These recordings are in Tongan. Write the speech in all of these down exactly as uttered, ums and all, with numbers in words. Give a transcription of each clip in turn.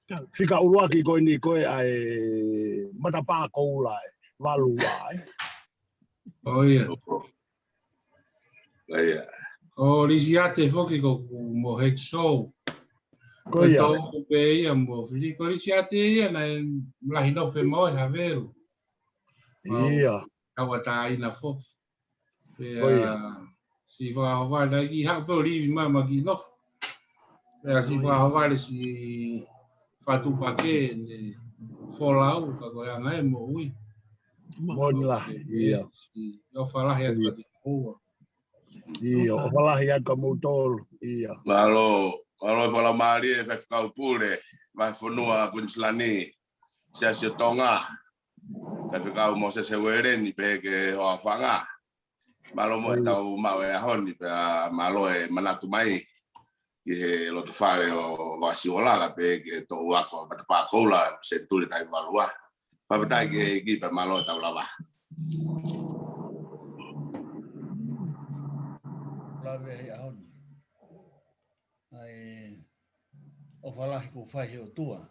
Fika ʻuluaki ko eni ko ē ʻa e matapā koula ē, valu ua ē. ʻO ia. ʻO ia. Ko Lisiate foki ko ʻoku mo Hekisou. Ko ia. Ko e tau pē ia mo Fili. Ko Lisiate ia naʻe lahi nofo pē mo e Havelu. Ia. Kau a tāina foki. Pea, ʻo ia. Siʻi fakaʻohovale, naʻe kiʻi haʻu pē ʻo livi mai ma kiʻi nofo. Pea siʻi fakaʻohovale siʻi Fatupakē ne folau ka ko e anga ē moʻui. Moʻoni lahi, ia. Siʻi ʻofa lahi atu kiate kimoua. Ia, ʻofa lahi atu kia moutolu, ia. Mālō, mālō e fakalaumālie, Faifekau Pule, Vahefonua Kuinisilani, Siasi ʻo Tonga, Faifekau Mōsese Ueleni pehē ki he hoa fanga. Mālō mo e tau maʻu e ʻaho ni pea mālō e manatu mai ki he loto fale ʻo Vasiolaka pehē ki he toʻu ako matapā koula senituli taha valu ua. Fakafetaʻi ki he ʻEiki pea mālō e tau lava. Lave he ʻaho ni. ʻA e ʻofa lahi kuo fai he ʻOtua.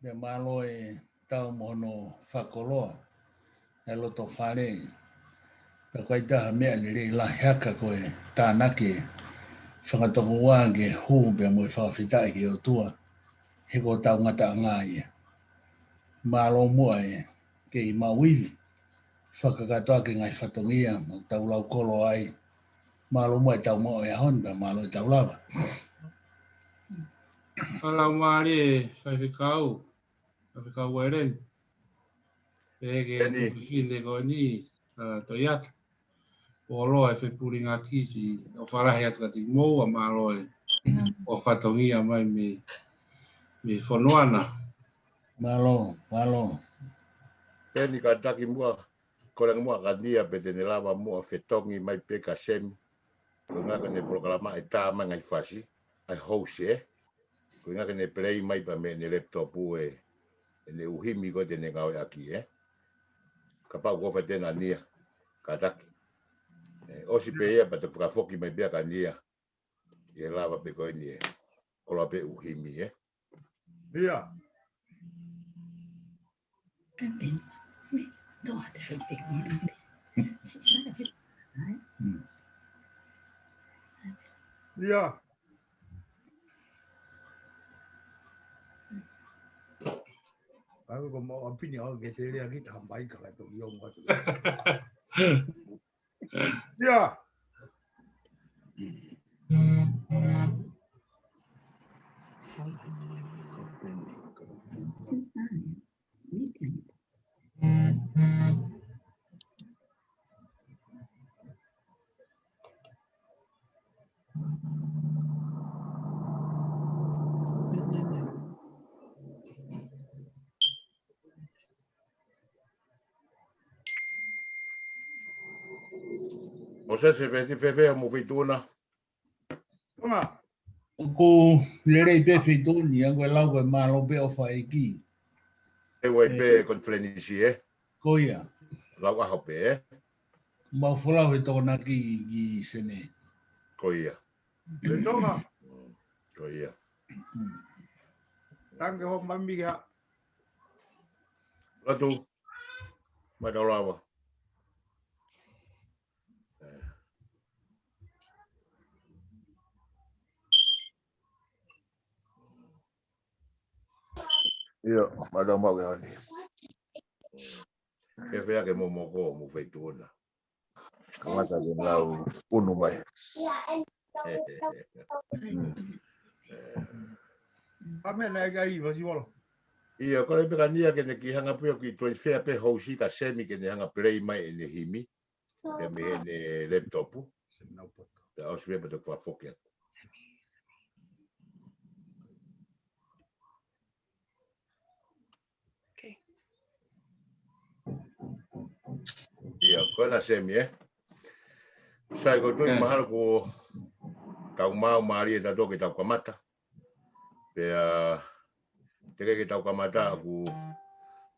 Pea mālō e tau mo hono fakakoloa e loto fale. Pea ʻoku ʻikai ha meʻa lelei lahi hake ko e tānaki e fanga tokoua ke hū pea mo e fakafetaʻi ki he ʻOtua. He ko e tau ngataʻanga ia. Mālō muʻa e kei maʻu ivi. Fakakakato ʻaki e ngaahi fatongia, mo tau lau kolo ai. Mālō muʻa e tau maʻu e ʻaho ni, pea mālō e tau lava. Fakalaumālie, Faifekau, Faifekau Ueleni. Pehē ki he fefine ko eni, ʻa, Toiata. ʻOloa e fepulingaki siʻi ʻofa lahi atu kiate kimoua, mālō e ʻofa fatongia mai mei, mei fonua na. Mālō, mālō. Peni kātaki muʻa, kole ange muʻa kia Nia pe te ne lava muʻa fetongi mai pē kia Semi. Ko e ʻuhinga ko ʻene polokalama ʻe tā mai ngaahi fasi, ʻa e host ē. Ko e ʻuhinga ke ne play mai pē mei heʻene laptop ē, ʻene ʻū himi ko ē te ne ngāueʻaki ē. Kapau ko e fai ʻe Nia, kātaki. ʻE, ʻosi pē ia, pea te fakafoki mai pē kia Nia. ʻE lava pē ko eni ē. Koloa pē ʻū himi ē. Ia. Ia. Ai, ko mau ʻapi ni ʻoku ke tele ʻaki ta mai ka ka to yo mo. Ia. Mōsese, fēfē, fēfē hoʻomou feituʻu na? Tonga. ʻOku lelei pē feituʻu ni, ʻa ko e lau ko e mālō pē ʻofa ʻEiki. ʻE ʻi ai pē konifelenisi ē? Ko ia. Lau ʻaho pē ē? Mau folau he Tokonaki ki Senē. Ko ia. Pē Tonga. Ko ia. Tangi hoʻo mami ha. Lotu. Mai tau lava. Ia, mālō maʻu e ʻaho ni. Ke fea ke momoko mo feituʻu na. Kamata ke lau unu mai. Pamena e kai vasi walo. Ia, kole pē kia Nia ke ne kiʻi hanga pē ʻo kiʻi transfer pē host kia Semi ke ne hanga play mai ʻene himi. Ia mei heʻene laptop. Pea ʻosi pē pea te fakafoki atu. Okay. Ia, ko ena Semi ē. Sai ko tui mahalo ko tau mau mālie tatou ke tau kamata. Pea, teʻeki ke tau kamata ʻoku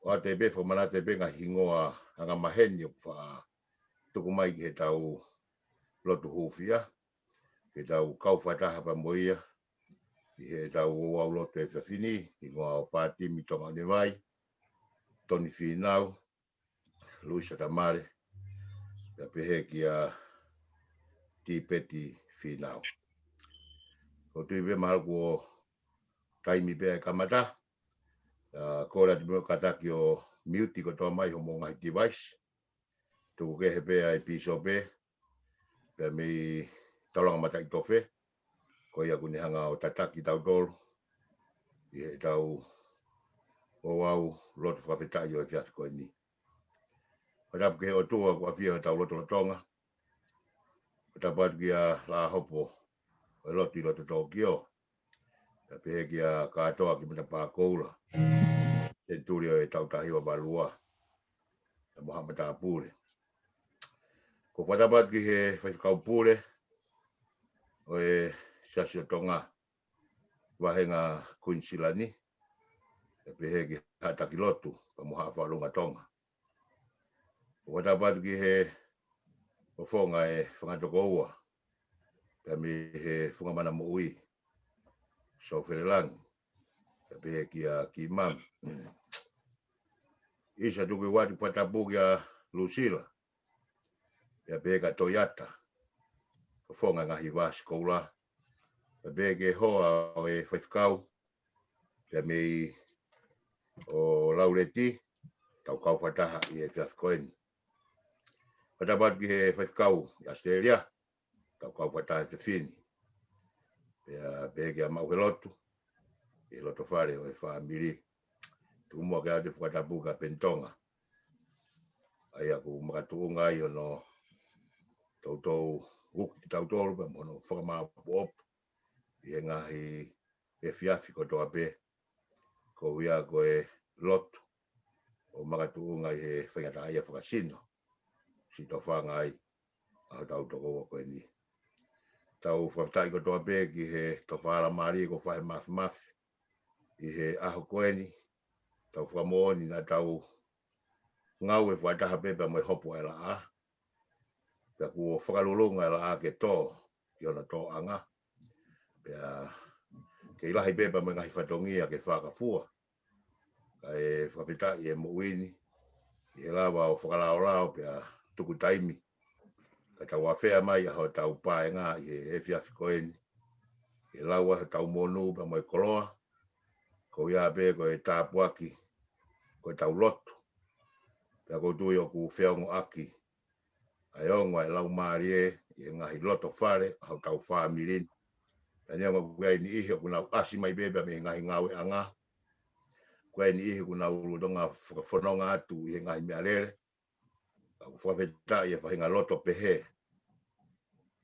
ʻoatu pē fakamanatu pē ngaahi hingoa angamaheni ʻoku faʻa tuku mai ki he tau lotu hūfia, ke tau kau fakataha pea mo ia, ʻi heʻetau ouau lotu he efiafi ni, hingoa ʻo Pātimi Tonga ʻUnivai, Toni Fīnau, Luisa Tamale, pea pehē kia Tīpeti Fīnau. ʻOku ou tui pē mahalo kuo taimi pē ʻa e kamata, ʻa, kole atu mo e kātaki ʻo miuti kotoa mai hoʻomou ngaahi device. Tuku kehe pē ʻa e pīsope, pea mei taulanga mataʻitofe, ko ia ʻoku ne hanga ʻo tataki kitautolu ʻi heʻetau ouau lotu fakafetaʻi ʻo e efiafi ko eni. Fakatapu ki he ʻOtua kuo ʻafio ʻi hotau lotolotonga. Fakatapu atu kia Laʻā Hopo ʻo e Lotu ʻi loto Tōkio, pea pehē kia Kātoa ki Matapā Koula, senituli ʻo e taʻu taha hiva valu ua, pea mo haʻa matāpule. ʻOku ou fakatapu atu ki he faifekau pule ʻo e Siasi ʻo Tonga, Vahenga Kuinisilani, pea pehē ki he haʻa taki lotu, pea mo haʻa fakalunga Tonga. ʻOku ou fakatapu atu ki he fofonga ʻo e fanga tokoua, pea mei he funga mana moʻui, Sōfelelangi, pea pehē kia Kimami. ʻIsa, tuku atu e fakatapu kia Lusila, pea pehē kia Toiata, fofonga ʻo e ngaahi vāsi koula, pea pehē ki he hoa ʻo e faifekau, pea mei ʻo Lauleti, tau kau fakataha ʻi he efiafi ko eni. Fakatapu atu ki he faifekau ʻi ʻAositelēlia, tau kau fakataha he efiafi ni. Pea pehē kia Maʻu he Lotu, ʻi he loto fale ʻo e fāmili. Tuku muʻa ke ʻoatu e fakatapu kia Peni Tonga, ʻa ia ʻoku makatuʻunga ai hono toutou uki kitautolu pea mo hono fakamāʻopoʻopo ʻi he ngaahi efiafi kotoa pē, koeʻuhi ko e lotu ʻoku makatuʻunga ʻi he faingataʻaʻia fakasino, siʻi tofanga ai ʻa hotau tokoua ko eni. Tau fakafetaʻi kotoa pē ki he tofa laumālie kuo fai he Mafimafi ʻi he ʻaho ko eni. Tau fakamoʻoni naʻa tau ngāue fakataha pē pea mo e hopo ʻa e laʻā, pea kuo fakalulunga e laʻā ke tō ki hono tōʻanga. Pea kei lahi pē pea mo e ngaahi fatongia ke fakafua. Kae fakafetaʻi e moʻui ni, ʻi he lava ʻo fakalaolao pea tuku taimi ka tau afea mai ʻa hotau paenga ʻi he efiafi ko eni, ke lau ai hotau monū pea mo e koloa, koeʻuhi pē ko e tāpuaki ko ʻetau lotu. Pea ʻoku ou tui ʻoku feongoʻaki ʻa e ongo ʻa e laumālie ʻi he ngaahi loto fale ʻa hotau fāmili ni. Pea neongo ʻoku ʻi ai e niʻihi ʻoku nau ʻasi mai pē pea mei he ngaahi ngāueʻanga, ʻoku ʻi ai e niʻihi ʻoku nau lolotonga fakafononga atu ʻi he ngaahi meʻalele, ka ʻoku fakafetaʻi e faʻahinga loto pehē.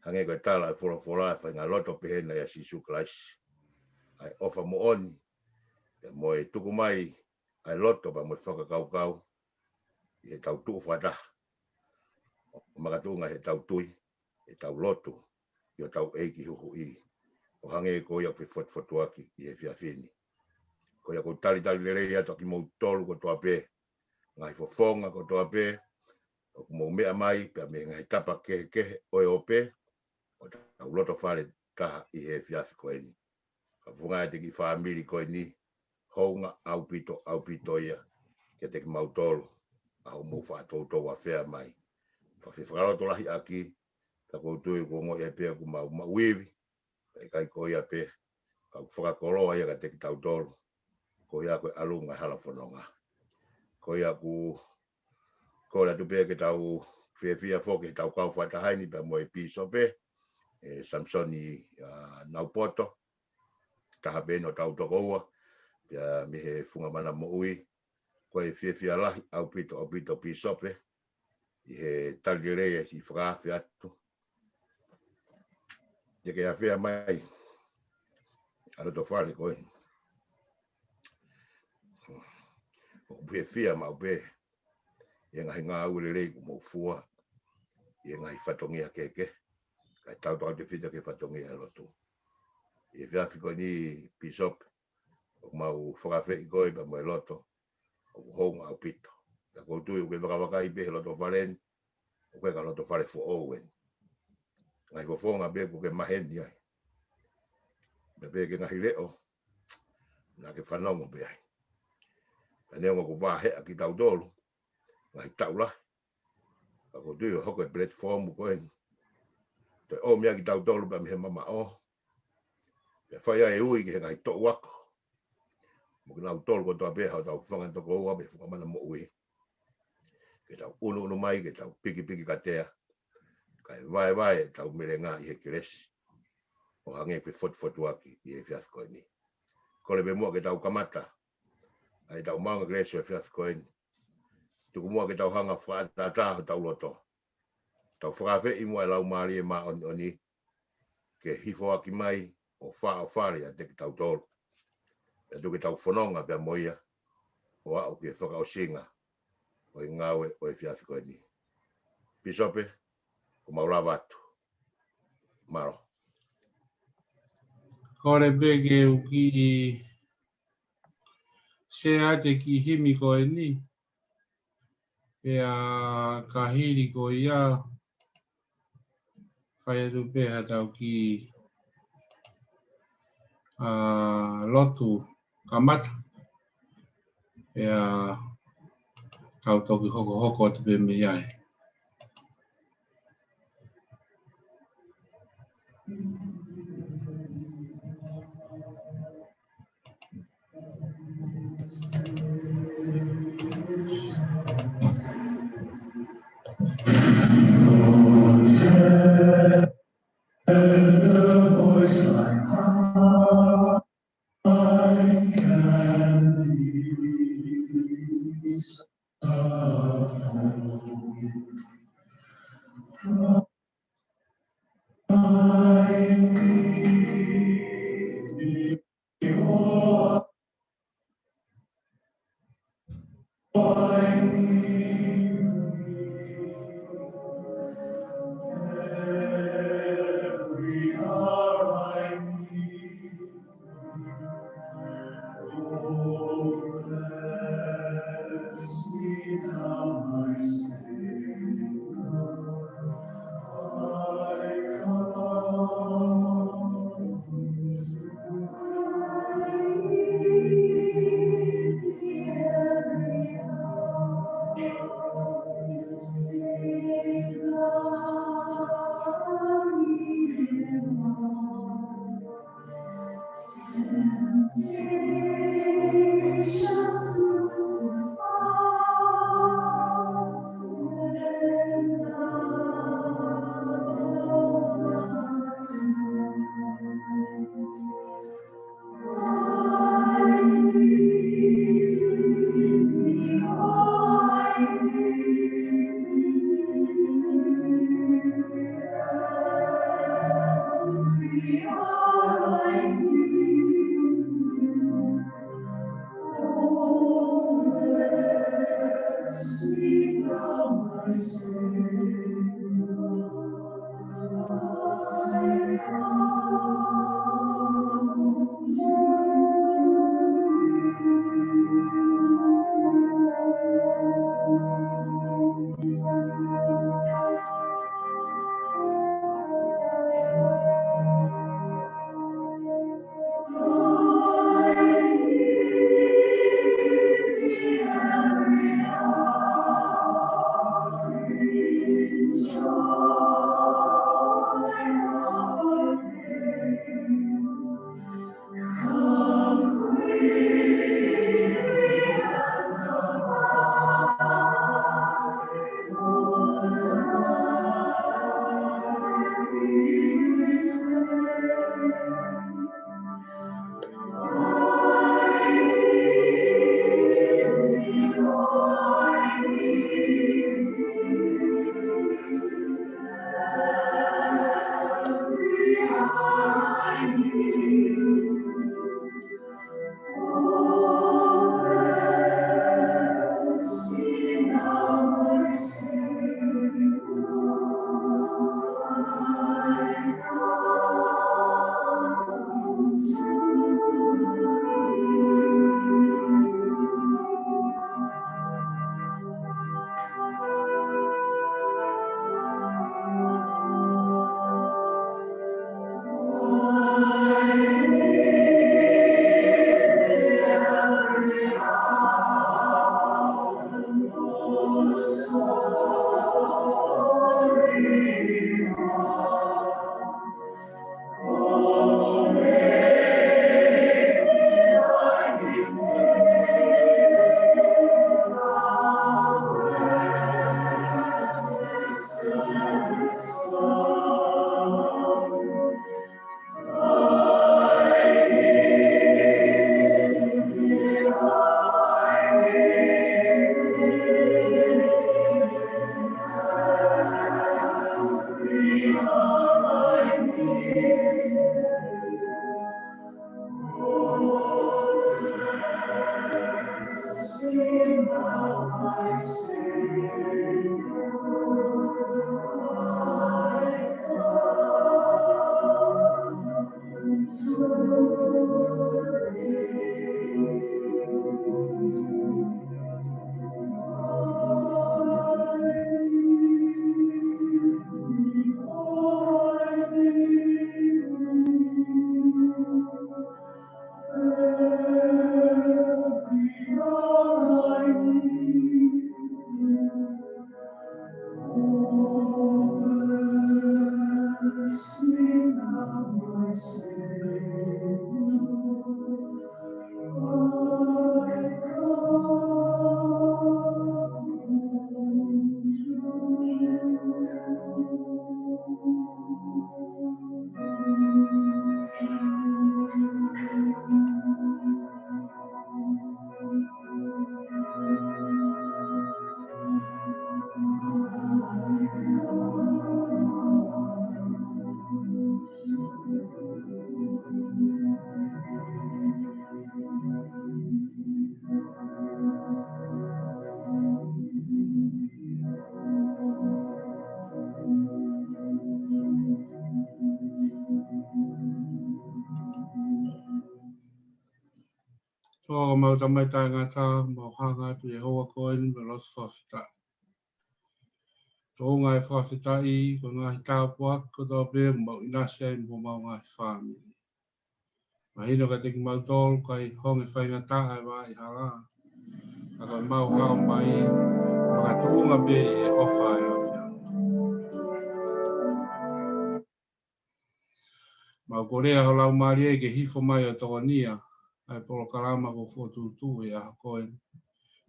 Hangē ko e tala ʻa e folofola, e faʻahinga loto pehē naʻe ʻia Sīsū Kalaisi. ʻA e ʻofa moʻoni, pea mo e tuku mai ʻa e loto pea mo e fakakaukau ʻi heʻetau tuʻu fakataha, ʻo makatuʻunga heʻetau tui, heʻetau lotu ki hotau ʻEiki Huhuʻi, ʻo hangē ko ia ʻoku fefotufotuaki ʻi he efiafi ni. Ko ia ʻoku ou talitali lelei atu ʻa kimoutolu kotoa pē, ngaahi fofonga kotoa pē ʻoku mou meʻa mai pea mei he ngaahi tapa kehekehe ʻo e ope, ʻo tau loto fale taha ʻi he efiafi ko eni. Ka fofonga ʻa e kiʻi fāmili ko eni, hounga ʻaupito, ʻaupito ia kiate kimautolu ʻa hoʻomou faʻa toutou afea mai. Fakafeʻao fakalotolahi ʻaki, ka ʻoku ou tui ʻoku ongoʻi pē ʻoku mau maʻu ivi, ka ʻikai ko ia pē, ka ʻoku fakakoloa ia kiate kitautolu, koeʻuhi ko e ʻalunga e hala fononga. Ko ia ʻoku kole atu pē ke tau fiefia foki heʻetau kau fakataha ni pea mo e pīsope, ʻe Samisoni, ʻa, Naupoto, taha pē eni hotau tokoua, pea mei he funga mana moʻui, ko e fiefia lahi ʻaupito, ʻaupito pīsope, ʻi he tali lelei e siʻi fakaafe atu. Te ke afea mai ʻa e loto fale ko eni. ʻOku fiefia maʻu pē ʻi he ngaahi ngāue lelei kuo mou fua, ʻi he ngaahi fatongia kehekehe, kae tautautefito ki he fatongia e lotu. ʻI he efiafi ko eni pīsope, ʻoku mau fakaafeʻi koe pea mo e loto ʻoku hounga ʻaupito. Pea ʻoku ou tui ʻoku ke vakavakai pē he loto fale ni, ʻoku ʻikai ko ha loto fale foʻou eni. Ngaahi fofonga pē ʻoku ke maheni ai. pea pehē ki he ngaahi leʻo naʻá ke fanongo pē ai. Ka neongo kuo vaheʻa kitautolu ngaahi taʻu lahi, ka ʻoku ou tui ʻe hoko e platform ko eni ʻo toe ʻomi ai kitautolu pea mei he mamaʻo, pea fai ai e ui ki he ngaahi toʻu ako mo kinautolu kotoa pē hotau fanga tokoua mei he funga mana moʻui, ke tau ʻunuʻunu mai, ke tau pikipiki katea, kae vaevae ʻetau melenga ʻi he kelesi, ʻo hangē ko e fotufotuaki ʻi he efiafi ko eni. Kole pē muʻa ke tau kamata ʻa ʻetau maʻunga kelesi ʻo e efiafi ko eni, tuku muʻa ke tau hanga ʻo fakaʻataʻatā hotau loto, tau fakaafeʻi muʻa e Laumālie Māʻoniʻoni ke hifo ʻaki mai ʻo fāʻofale ʻiate kitautolu, pea tuku ke tau fononga pea mo ia ʻo aʻu ki he fakaʻosinga ʻo e ngāue ʻo e efiafi ko eni. Pīsope, ʻoku mau lava atu. Mālō. Kole pē ke u kiʻi share atu e kiʻi himi ko eni. Pea ka hili ko ia, fai atu pē haʻatau kiʻi, ā, lotu kamata. Pea tau toki hokohoko atu pē mei ai. ʻOku mau Tamai taʻengata, mau hanga atu ʻi he houa ko eni mo e lotu fakafetaʻi. Tuʻunga e fakafetaʻi, ko e ngaahi tāpuaki kotoa pē ʻoku mau ʻinasi ai mo homau ngaahi fāmili. Mahino kiate kimautolu ʻoku ʻikai honge faingataʻa e vaʻa hala, ka ko ʻemau hao mai, fakatuʻunga pē ʻi he ʻofa ʻa e ʻAfiona. Mau kole ʻa ho Laumālie ke hifo mai ʻo tokonia ʻa e polokalama kuo fokotuʻutuʻu he ʻaho ko eni.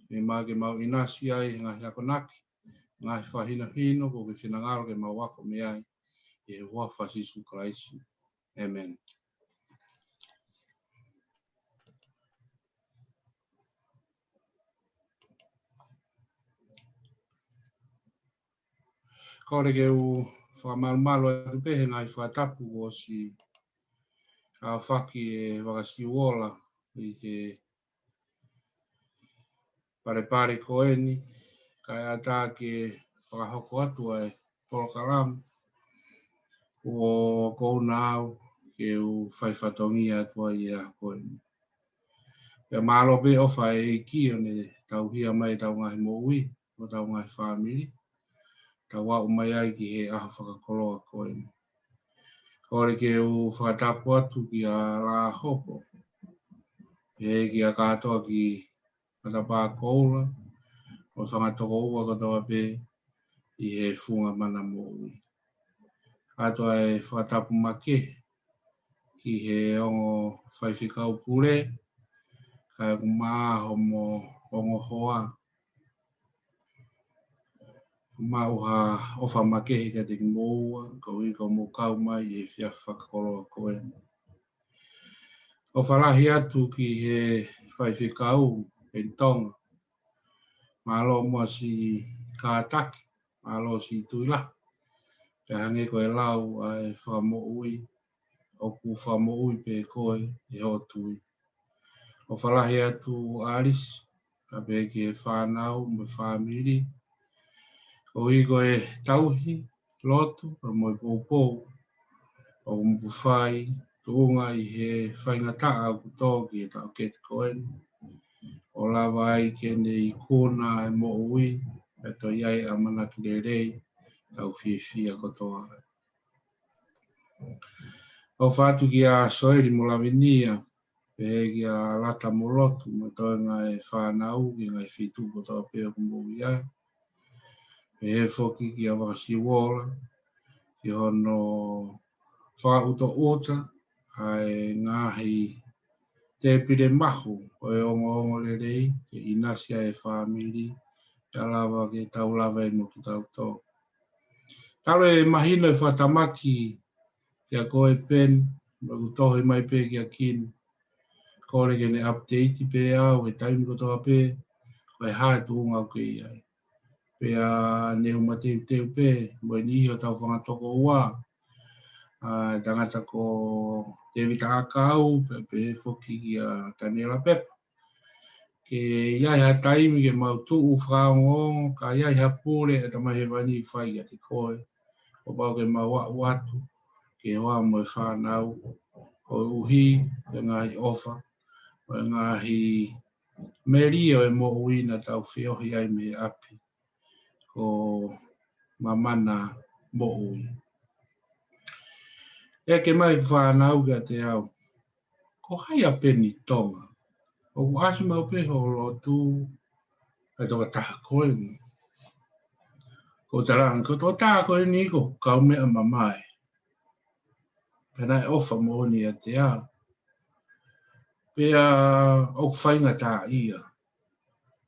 Meʻa mai ke mau ʻinasi ai he ngaahi akonaki, ngaahi fakahinohino kuo ke finangalo ke mau ako mei ai. ʻI he huafa ʻo Sīsū Kalaisi. ʻĒmeni. Kole ke u fakamalumalu atu pē he ngaahi fakatapu kuo ʻosi aofaki ʻe Vakasiuola ʻi he palepale ko eni, kae ʻatā ke fakahoko atu ʻa e polokalama kuo ʻoku ou nau ke u fai fatongia atu ai ʻi he ʻaho ko eni. Pea mālō pē ʻofa ʻa e ʻEiki ʻo ne tauhi mai ʻetau ngaahi moʻui, mo ʻetau ngaahi fāmili, tau aʻu mai ai ki he ʻaho fakakoloa ko eni. Kole ke u fakatapu atu kia Lāhopo, pehē kia Kātoa ki Matapā Koula, mo e fanga tokoua kotoa pē ʻi he funga mana moʻui. ʻAtu ʻa e fakatapu makehe ki he ongo faifekau pule, kae ʻumaʻā homo ongo hoa, maʻu ha ʻofa makehe kiate kimoua, koeʻuhi ko hoʻomou kau mai ʻi he efiafi fakakoloa ko eni. ʻOfa lahi atu ki he faifekau, Peni Tonga. Mālō muʻa siʻi kātaki, mālō siʻi tui lahi. Pea hangē ko e lau ʻa e Fakamoʻui, ʻoku fakamoʻui pē koe ʻe hoʻo tui. ʻOfa lahi atu ʻAlisi, kae pehē ki he fānau mo e fāmili, koeʻuhi ko e tauhi, lotu, pea mo e poupou ʻoku mou fai, tuʻunga ʻi he faingataʻa ʻoku tō ki he taʻokete ko eni, ʻo lava ai ke ne ikuna e moʻui, pea toe ʻi ai ʻa e ʻamanaki lelei, tau fiefia kotoa ai. ʻOfa atu kia Soeli mo Lavinia, pehē kia Lata mo Lotu, mo e toenga e fānau, ki he ngaahi feituʻu kotoa pē ʻoku mou ʻi ai. Pehē foki kia Vakasiuola, ki hono fakaʻutoʻuta ʻa e ngaahi tēpile mahu ʻo e ongoongolelei, ke ʻinasi ai e fāmili, pea lava ke tau lava ai mo kitautolu. Talu e mahino e fakatamaki kia koe Peni, mo ʻeku tohi mai pē kia Kini. Kole ke ne update pē au he taimi kotoa pē, ko e hā e tuʻunga ʻoku ke ʻi ai. Pea ne u mateuteu pē, mo e niʻihi hotau fanga tokoua, ʻa e tangata ko Tēvita ʻAkau, pea pehē foki kia Taniela Pepa. Ke ʻi ai ha taimi ke mau tuʻu fakaongoongo, ka ʻi ai ha pule ʻa e Tamai Hēvani ʻoku fai kiate koe, kuo pau ke mau aʻu atu ke hoa mo e fānau, koeʻuhi ko e ngaahi ʻofa, ko e ngaahi melie ʻo e moʻui naʻa tau feohi ai mei ʻapi, ko Mamana Moʻui. ʻEke mai ʻeku fānau kiate au, ko hai ʻa Peni Tonga? ʻOku ʻasi maʻu pē hoʻo lotu ʻa e tokotaha ko eni. Ko e talaange, ko e tokotaha ko eni ko e kaumeʻa mamae. Pea naʻe ʻofa moʻoni ʻiate au. Pea ʻoku faingataʻaʻia.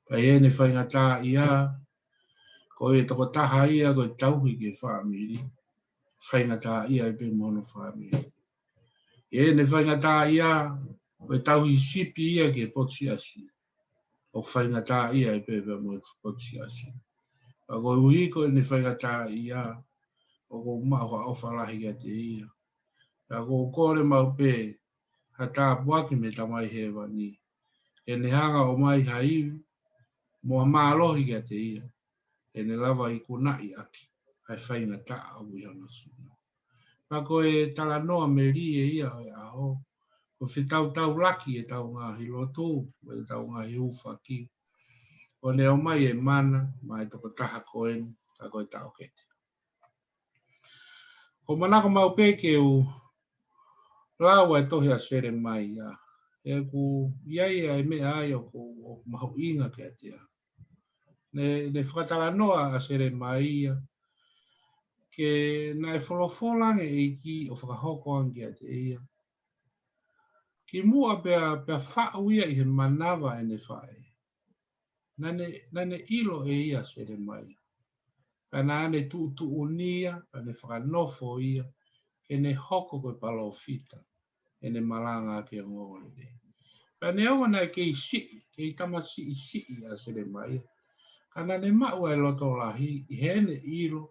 Pea ʻi heʻene faingataʻaʻia, ko e tokotaha ia ko e tauhi ki he fāmili. Faingataʻaʻia ai pē mo hono fāmili. ʻI heʻene faingataʻaʻia, ko e tauhi sipi ia ki he potu siasi. ʻOku faingataʻaʻia ai pē pea mo e potu siasi. Ka koeʻuhi ko ʻene faingataʻaʻia, ʻoku ou maʻu ha ʻofa lahi kiate ia. Pea ʻoku ou kole maʻu pē ha tāpuaki mei he Tamai Hēvani, ke ne hanga ʻo ʻomai ha ivi mo ha mālohi kiate ia, ke ne lava ikunaʻi ʻaki ʻa e faingataʻa ʻoku ʻi hono sino. Pea ko e talanoa melie ia ʻo e ʻaho, ko fetautaulaki ʻetau ngaahi lotu, ʻetau ngaahi hūfaki. ʻO ne ʻomai e mana maʻa e tokotaha ko eni, ka ko e taʻokete. ʻOku ou manako maʻu pē ke u lau ʻa e tohi ʻa Selemaia. He ʻoku ʻi ai ʻa e meʻa ai ʻoku, ʻoku mahuʻinga kiate au. Ne, ne fakatalanoa ʻa Selemaia ke naʻe folofola ange ʻEiki ʻo fakahoko ange kiate ia kimuʻa pea, pea faʻu ia ʻi he manava ʻene faʻē. Naʻa ne, naʻa ne ʻilo ʻe ia Selemaia. Ka naʻa ne tuʻutuʻunia, ka ne fakanofo ia, ke ne hoko ko e palōfita, ʻene malanga ki he ongoongolelei. Ka neongo naʻe kei siʻi, kei tamasiʻi siʻi ʻa Selemaia. Ka naʻa ne maʻu ʻa e loto lahi, ʻi heʻene ʻilo,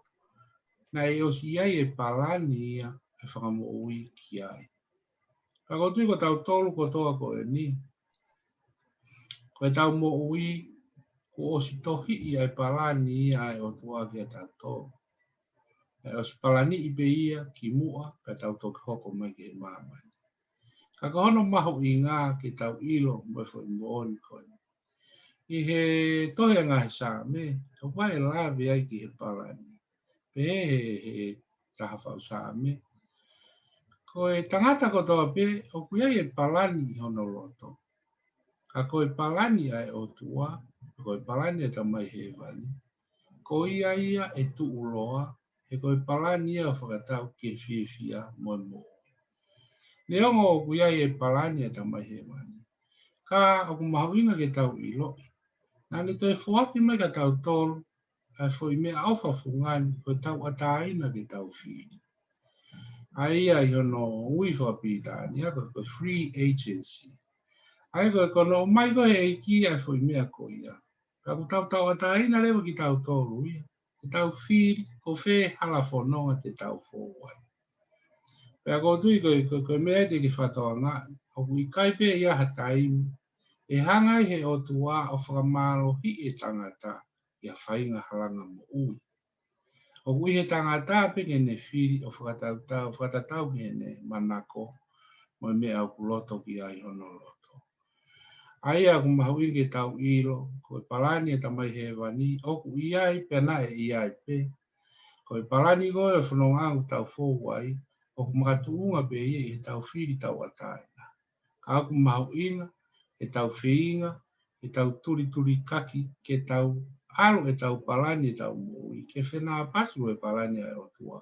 naʻe ʻosi ʻi ai e palani ia ʻa e Fakamoʻui ki ai. Ka ʻoku ou tui ko tautolu kotoa ko eni, ko ʻetau moʻui, kuo ʻosi tohiʻi ʻa e palani ia ʻa e ʻOtua kiate tautolu. Naʻe ʻosi palaniʻi pē ia kimuʻa, pea tau toki hoko mai ki he māmani. Ka ko hono mahuʻinga ke tau ʻilo mo e foʻi moʻoni ko eni. ʻI he tohi ʻa e ngaahi Saame, ʻoku ʻi ai e lave ai ki he palani. Pehē he, he taha faʻu Saame. Ko e tangata kotoa pē, ʻoku ʻi ai e palani ʻi hono loto. Ka ko e palani ʻa e ʻOtua, ko e palani ʻa e Tamai Hēvani. Ko ia ia ʻe tuʻuloa, he ko e palani ia ʻoku fakatau ki he fiefia mo e moʻui. Neongo ʻoku ʻi ai e palani ʻa e Tamai Hēvani. Ka ʻoku mahuʻinga ke tau ʻiloʻi. Naʻa ne toe foaki mai kia tautolu, ʻa e foʻi meʻaʻofa fungani, ko e tauʻatāina ke tau fili. ʻA ia ʻi hono ui fakapilitānia, ko, ko e free agency. ʻA ia ko, ko hono ʻomai ko ē ʻe he ʻEiki ʻa e foʻi meʻa ko ia. Ka ʻoku tau tauʻatāina leva kitautolu ia. Ke tau fili, ko fē hala fononga te tau fou ai. Pea ʻoku ou tui ko, ko, ko e meʻa te ke fakatokangaʻi. ʻOku ʻikai pē ʻi ai ha taimi. ʻE hanga ai he ʻOtua ʻo fakamālohiʻi e tangata ʻi ha faʻahinga halanga moʻui. ʻOku ʻi he tangata pē ke ne fili ʻo fakatatau, fakatatau ki heʻene manako mo e meʻa ʻoku loto ki ai hono loto. ʻA ia ʻoku mahuʻinga ke tau ʻilo, ko e palani ʻa e Tamai Hēvani, ʻoku ʻi ai pea naʻe ʻi ai pē. Ko e palani ko ē ʻo e fononga ʻoku tau fou ai, ʻoku makatuʻunga pē ia ʻi heʻetau fili tauʻatāina. Ka ʻoku mahuʻinga, ʻetau feinga, ʻetau tulitulikaki, ke tau ʻalu ʻetau palani ʻetau moʻui, ke fenāpasi mo e palani ʻa e ʻOtua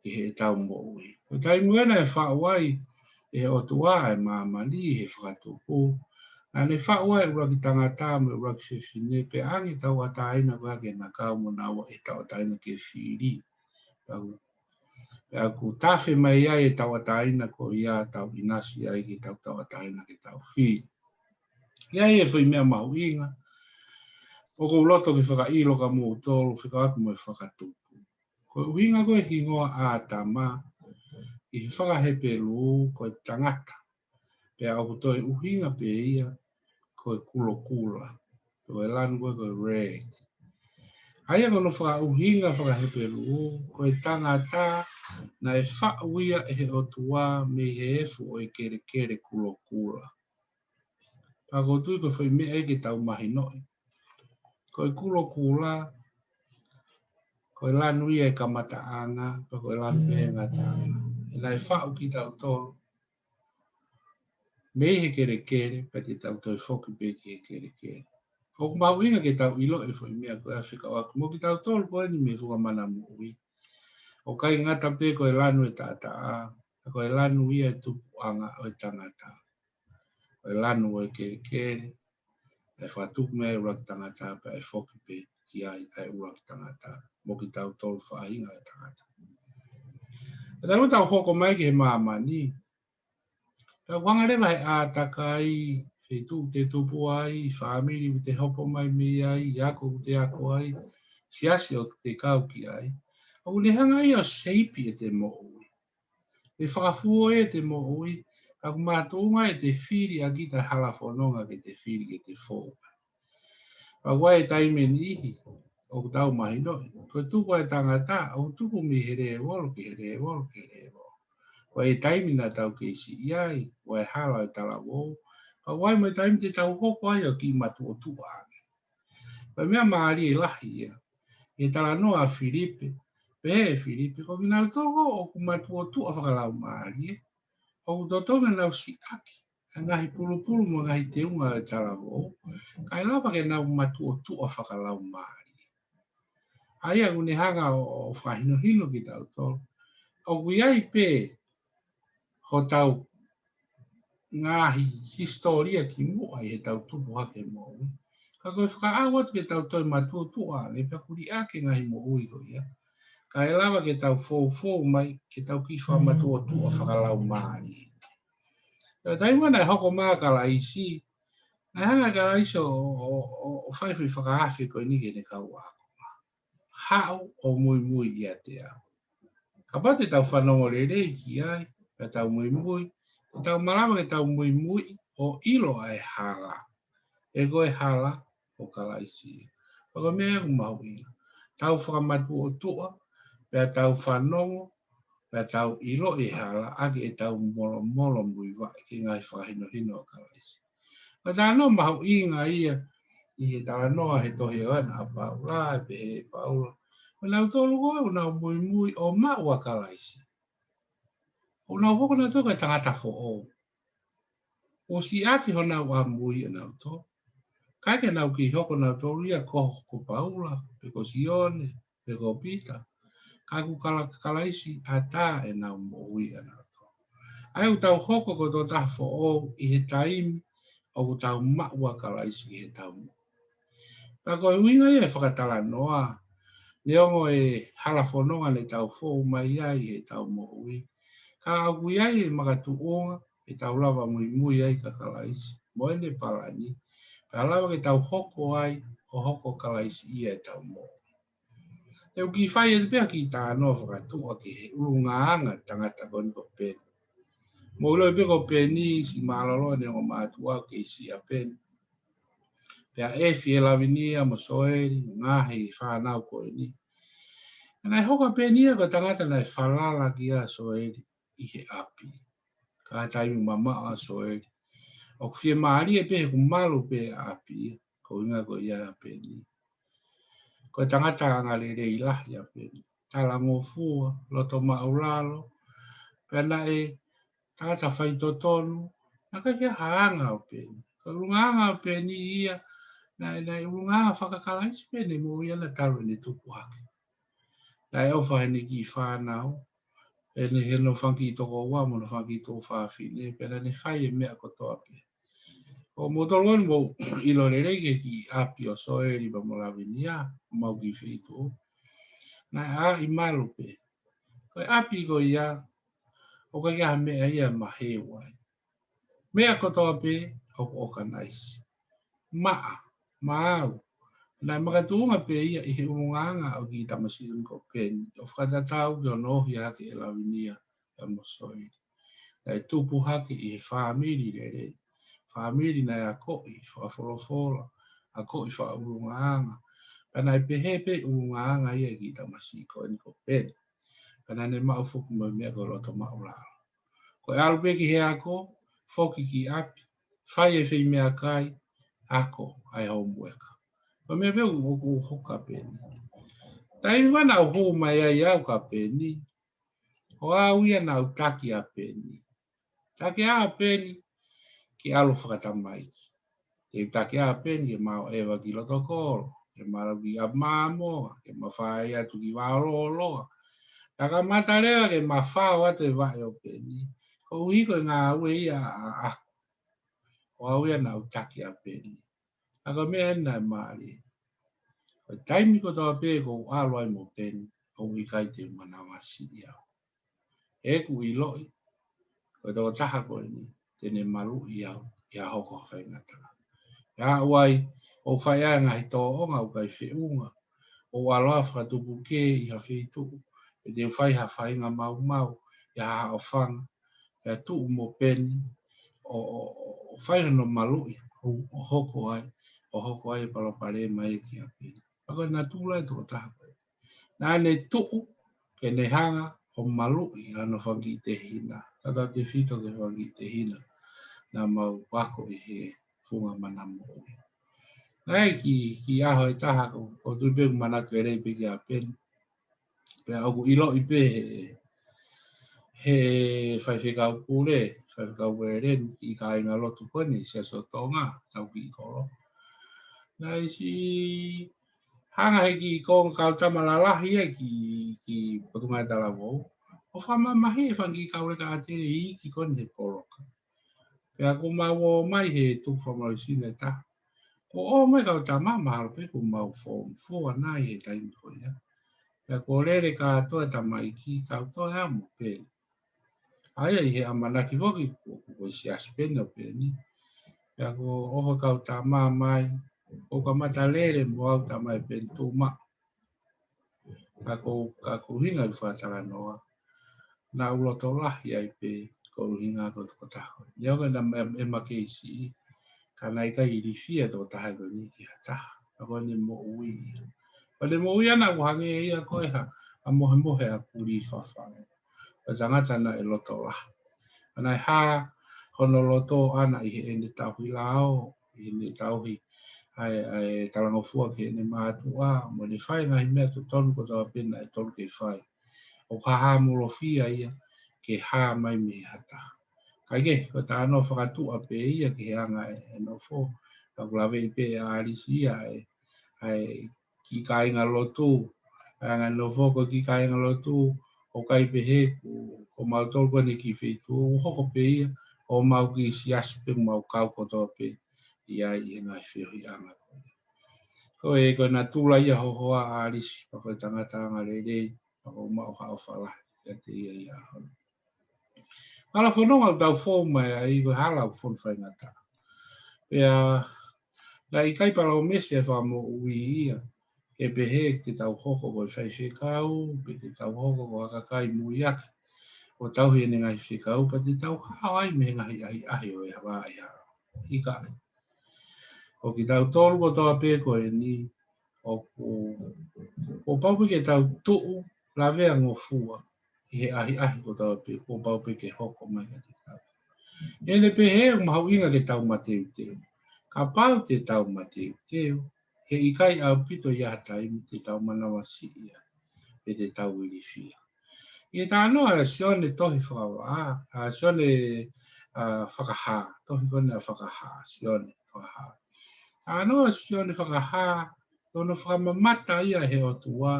ʻi heʻetau moʻui. Ko e taimi ena ʻe faʻu ai ʻe he ʻOtua ʻa e māmani ʻi he fakatupu. Naʻa ne faʻu ai ʻuluaki tangata mo e ʻuluaki fefine, pea ʻange tauʻatāina ko ia ke na kau mo naua ʻi he tauʻatāina ke fili. Pea ʻoku Pea ʻoku tafe mai ai e tauʻatāina ko ia tau ʻinasi ai ke tau tauʻatāina ke tau fili. ʻI ai e foʻi meʻa mahuʻinga, ʻoku ou loto ke fakaʻilo kia moutolu, fekauʻaki mo e fakatupu. Ko e ʻuhinga ko e hingoa ʻĀtama, ʻi he fakahepelū ko e tangata. Pea ʻoku toe ʻuhinga pē ia, ko e kulokula. Ko e lanu ko e, ko e red. ʻA ia ko hono fakaʻuhinga fakahepelū, ko e tangata naʻe faʻu ia ʻe he ʻOtua mei he efu ʻo e kelekele kulokula. Pea ʻoku ou tui ko e foʻi meʻa ia ke tau mahinoʻi. Ko e kulokula, ko e lanu ia ʻo e kamataʻanga, pea ko e lanu pē ʻo e ngataʻanga. ʻE naʻe faʻu kitautolu mei he kelekele, pea te tau toe foki pē ki he kelekele. ʻOku mahuʻinga ke tau ʻilo e foʻi meʻa ko ia fekauʻaki mo kitautolu ko eni mei he funga mana moʻui. ʻOku ʻikai ngata pē ko e lanu ʻo e taʻataʻa, ka ko e lanu ia ʻo e tupuʻanga ʻo e tangata. Ko e lanu ʻo e kelekele, ʻe fakatupu mei ai e ʻuluaki tangata, pea ʻe foki pē ki ai ʻa e ʻuluaki tangata. Mo kitautolu faʻahinga ʻo e tangata. Pea taimi ʻoku tau hoko mai ki he māmani, pea ʻoku hanga leva he ʻātakai, feituʻu te tupu ai, fāmili ʻoku te hopo mai mei ai, ako ʻoku te ako ai, siasi ʻoku te kau ki ai. ʻOku ne hanga ia ʻo seipi ʻete moʻui. ʻE fakafuo ʻete moʻui, ka ʻoku makatuʻunga ʻete fili ʻa kita ʻa e hala fononga ke te fili ke te fou. Pea ʻoku ʻi ai e taimi ʻe niʻihi, ʻoku tau mahinoʻi, ko e tupu ʻa e tangata, ʻoku tupu mei he lēvolo ki he lēvolo ki he lēvolo. ʻOku ʻi ai e taimi naʻa tau kei siʻi ai, ʻoku ʻi ai e hala ʻo e talavou, ka ʻoku ʻi ai mo e taimi te tau hoko ai ʻo kiʻi matuʻotuʻa ange. Ko e meʻa mālie lahi ia. ʻI he talanoa ʻa Filipe, pehē ʻe Filipe, ko kinautolu ʻoku matuʻotuʻa fakalaumālie, ʻoku totonu ke nau siʻaki ʻa e ngaahi pulupulu mo e ngaahi teunga ʻo e talavou, kae lava ke nau matuʻotuʻa fakalaumālie. ʻA ia ʻoku ne hanga ʻo, ʻo fakahinohino kitautolu ʻoku ʻi ai pē hotau ngaahi hisitōlia kimuʻa ʻi heʻetau tupu hake moʻui. Ka ko e fakaʻau atu ke tau toe matuʻotuʻa ange pea kuliʻaki e ngaahi moʻui ko ia, kae lava ke tau foufou mai ke tau kiʻi fakamatuʻotuʻa fakalaumālie. Ko e taimi naʻe hoko mai ʻa Kalaisi, naʻe hanga ʻe Kalaisi ʻo, ʻo, ʻo, ʻo fai e foʻi fakaafe ko eni ki heʻene kau ako: Haʻu ʻo muimui ʻiate au. Kapau te tau fanongo lelei ki ai, pea tau muimui, te tau malava ke tau muimui ʻo ʻilo ʻa e hala. He ko e hala ko Kalaisi. Pea ko e meʻa ia ʻoku mahuʻinga. Tau fakamatuʻotuʻa, pea tau fanongo, pea tau ʻilo e hala ʻaki ʻetau molomolo muivaʻe ki he ngaahi fakahinohino ʻa Kalaisi. Ko e talanoa mahuʻinga ia ʻi he talanoa he tohi ʻa ʻAposetolo ʻa Paula, pehē ʻe Paula, ko kinautolu ko ē ʻoku nau muimui ʻo maʻu ʻa Kalaisi, ʻoku nau hoko kinautolu ko e tangata foʻou. ʻOku siʻaki honau ʻamui ʻanautolu. ʻIkai ke nau kiʻi hoko nautolu ia ko, ko Paula, pe ko Sione, pe ko Pita. Ka ʻoku Kala-, Kalaisi ʻatā ʻenau moʻui ʻanautolu. ʻA ia ʻoku tau hoko ko e tokotaha foʻou ʻi he taimi ʻoku tau maʻu ʻa Kalaisi ʻi heʻetau moʻui. Pea ko e ʻuhinga ia e fakatalanoa, neongo e hala fononga ne tau fou mai ai ʻi heʻetau moʻui, ka ʻoku ʻi ai e makatuʻunga ʻe tau lava muimui ai kia Kalaisi mo ʻene palani, pea lava ke tau hoko ai ʻo hoko Kalaisi ia ʻetau moʻui. Te u kiʻi fai atu pē ha kiʻi talanoa fakatuʻa ki he ʻulungaanga tangata ko eni ko Peni. Mou ʻilo pē ko Peni, siʻi mālōlō ʻene ongo mātuʻa kei siʻi ʻa Peni. Pea ʻefi ʻe Lavinia mo Soeli, ngaohi e fānau ko eni. Naʻe hoko ʻa Peni ia ko e tangata naʻe falala kia Soeli ʻi he ʻapi. Ka ʻi he taimi mamaʻo ʻa Soeli, ʻoku fiemālie pē he ʻoku malu pē ʻa e ʻapi ia, ko e ʻuhinga ko ia ʻa Peni. Ko e tangata angalelei lahi ʻa Peni. Talangofua, loto maʻulalo, pea naʻe tangata faitotonu, naʻe ʻikai ke ʻi ai ha anga ʻo Peni. Ko e ʻulungaanga ʻo Peni ia, naʻe, naʻe ʻulungaanga faka-Kalaisi pē ʻene moʻui ʻana talu ʻene tupu hake. Naʻe ʻofa heʻene kiʻi fānau, ʻene, heʻene fanga kiʻi tokoua mo hono fanga kiʻi tuofāfine, pea naʻa ne fai e meʻa kotoa pē. ʻOku mou tokoni mou ʻilo lelei ki he kiʻi ʻapi ʻo Soeli pea mo Lavinia, ʻemau kiʻi feituʻu. Naʻe ʻai malu pē. Ko e ʻapi ko ia, ʻoku ʻikai ha meʻa ia ʻe maheu ai. Meʻa kotoa pē ʻoku ʻokanaisi. Maʻa, maau. Naʻe makatuʻunga pē ia ʻi he ʻulungaanga ʻo e kiʻi tamasiʻi ko Peni, ʻo fakatatau ki hono ohi hake ʻe Lavinia pea mo Soeli. Naʻe tupu hake ʻi he fāmili lelei. Fāmili naʻe akoʻi fakafolofola, akoʻi fakaʻulungaanga. Pea naʻe pehē pē ʻulungaanga ia ʻa e kiʻi tamasiʻi ko eni ko Peni. Pea naʻa ne maʻu foki mo e meʻa ko e loto maʻulalo. Ko e ʻalu pē ki he ako, foki ki ʻapi, fai e foʻi meʻakai, ako ʻa e homework. Ko e meʻa pē ʻoku, ʻoku hoko ʻa Peni. Taimi naʻa ku hū mai ai au kia Peni, ko au ia naʻa ku taki ʻa Peni. Taki ʻa Peni ke ʻalu fakatamaiki. Te u taki ʻa Peni ke ma ō ʻeva ki loto kolo, ke ma lau ki ʻapi māmoa, ke ma fai atu ki Vaolooloa. Ka kamata leva ke ma fao atu e vaʻe ʻo Peni, koeʻuhi ko e ngāue ia ʻaʻaku. Ko au ia naʻa ku taki ʻa Peni. Ka ko e meʻa eni naʻe mālie. Ko e taimi kotoa pē ʻoku ou ʻalu ai mo Peni, ʻoku ʻikai te u manavasiʻi au. He ʻoku ou ʻiloʻi, ko e tokotaha ko eni, te ne maluʻi au ʻi ha hoko ha faingataʻa. ʻI he ʻaho ʻoku ou fai ai e ngaahi tōʻonga ʻoku ʻikai feʻunga, ʻoku ou ʻalu ʻo fakatupu kē ʻi ha feituʻu, pe te u fai ha faʻahinga maumau ʻi ha haʻofanga, pea tuʻu mo Peni, ʻo, ʻo, ʻo, ʻo fai hono maluʻi, ʻo, ʻo hoko ai, ʻo hoko ai e palopalema ia kia Peni. Pea ko e natula e tokotaha ko ē. Naʻa ne tuʻu ke ne hanga ʻo maluʻi ʻa hono fanga kiʻi tehina, tautautefito ki he fanga kiʻi tehina naʻa mau ako ʻi he funga mana moʻui. Naʻe ʻi ai e kiʻi ʻaho ʻe taha ko, ko u tui pē ʻoku manatu lelei pē kia Peni. Pea ʻoku ʻiloʻi pē he, he faifekau pule, faifekau Uēleni, kiʻi kāingalotu ko eni, Siasi ʻo Tonga, tau kiʻi kolo. Naʻe siʻi hanga he kiʻi konga kau tama lalahi ia ki, ki Potungāue Talavou. ʻO fakamamahiʻi e fanga kiʻi kau leka ʻātele iiki ko eni he poloka. Pea kuo mau ō mai he tuku fakamālohisino ʻe taha. Kuo ō mai kau tama mahalo pē kuo mau form four nai he taimi ko ia. Pea kuo lele kātoa e tamaiki kau toe amo pē. ʻA ia ʻi he ʻamanaki foki ko, ko, ko e siasi Peni ʻo Peni. Pea kuo ʻoho kau tama mai, ʻo kamata lele mo au tama ʻe Peni Tuma. Ka ko, ka ko e ʻuhinga ʻeku fakatalanoa, naʻa ku loto lahi ai pē ko e ʻuhinga ko e tokotaha ko eni. Neongo naʻe, ʻe ma kei siʻi, ka naʻe ʻikai ilifia e tokotaha ko eni ki ha taha. Ka ko ʻene moʻui ia. Ko ʻene moʻui ʻana ʻoku hangē ia ko e hā, ʻa e mohemohe ʻa Kulī Fafa. Ko e tangata naʻe loto lahi. Naʻe hā hono loto ʻana ʻi heʻene tauhi lao, ʻi heʻene tauhi ʻa e, ʻa e talangofua ki heʻene mātuʻa, mo ʻene fai e ngaahi meʻa totonu kotoa pē naʻe tonu ke fai. ʻO ka hā molofia ia ke hā mai mei ha taha. Kae kehe, ko e talanoa fakatuʻa pē ia ki he anga e, e nofo, ka ʻoku laveʻi pē ʻe ʻAlisi ia e, ʻa e kiʻi kāingalotu, ʻa e anga e nofo ko e kiʻi kāingalotu, ʻoku ʻikai pehē ko, ko mautolu ko eni kiʻi feituʻu, ʻoku hoko pē ia, ʻo mau kiʻi siasi pē mau kau kotoa pē, ʻi ai ʻi he ngaahi feohiʻanga ko ia. Ko e, ko e natula ia hohoa ʻa ʻAlisi, pea ko e tangata angalelei, pea ʻoku maʻu ha ʻofa lahi kiate ia ia hono. Hala fononga ʻoku tau fou mai ai ko e hala ʻoku fonu faingataʻa. Pea, naʻe ʻikai palōmesi e fakamoʻui ia, ke pehē te tau hoko ko e faifekau, pe te tau hoko ko ha kakai muiaki, ʻo tauhi ʻene ngaahi fekau, pea te tau hao ai mei he ngaahi ʻahiʻahi ʻo e hā ʻi hā. ʻIkai. Ko kitautolu kotoa pē ko eni, ʻoku, kuo pau pē ke tau tuʻu, lavea ngofua, ʻi he ʻahiʻahi kotoa pē, kuo pau pē ke hoko mai kiate kitautolu. ʻEne pehē ʻoku mahuʻinga ke tau mateuteu. Kapau te tau mateuteu, he ʻikai ʻaupito ʻi ha taimi te tau manavasiʻi ai, pe te tau ilifia. ʻI he talanoa ʻa Sione tohi fakavā, ʻa Sione, ʻa, Fakahā, tohi ko ena Fakahā, Sione Fakahā. Talanoa ʻa Sione Fakahā, ʻi hono fakamamata ia ʻe he ʻOtua,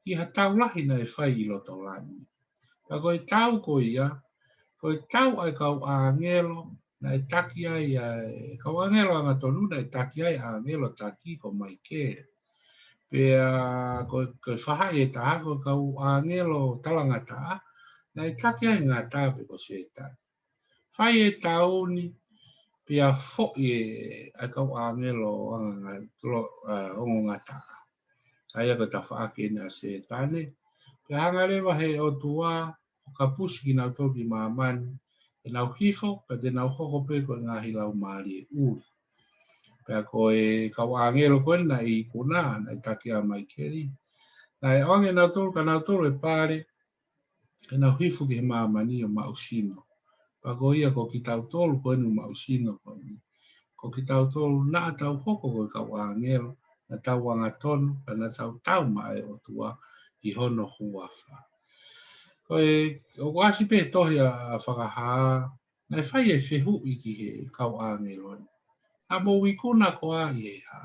ʻi ha tau lahi naʻe fai ʻi loto langi. Pea ko e tau ko ia, ko e tau ʻa e kau ʻāngelo, naʻe taki ai ʻa e kau ʻāngelo angatonu, naʻe taki ai ʻāngelo taki ko Maikele. Pea ko, ko e fahaʻi ʻe taha ko e kau ʻāngelo talangataʻa, naʻe taki ai ngata pe ko Sētane. Fai e tau ni, pea foʻi e, ʻa e kau ʻāngelo anga nga-, lo-, ʻa, ongongataʻa. ʻA ia ko e tafaʻaki ʻena ʻa Sētane. Pea hanga leva he ʻOtua, ʻo kapusi kinautolu ki māmani, ʻenau hifo, pea te nau hoko pē ko e ngaahi laumālie ʻuli. Pea ko e kau ʻāngelo ko ena naʻe ikuna, naʻe taki ʻa Maikele. Naʻe ʻoange nautolu, kia nautolu e pale, ke nau hifo ki he māmani ʻo maʻu sino. Pea ko ia ko kitautolu ko eni ʻoku maʻu sino ko eni. Ko kitautolu naʻa tau hoko ko e kau ʻāngelo, naʻa tau angatonu, pea naʻa tau tau maʻa e ʻOtua ʻi hono huafa. Ko e, ʻoku ʻasi pē tohi ʻa, ʻa Fakahā, naʻe fai e fehuʻi ki he kau ʻāngelo ni. Naʻa mou ikuna koā ʻi he hā?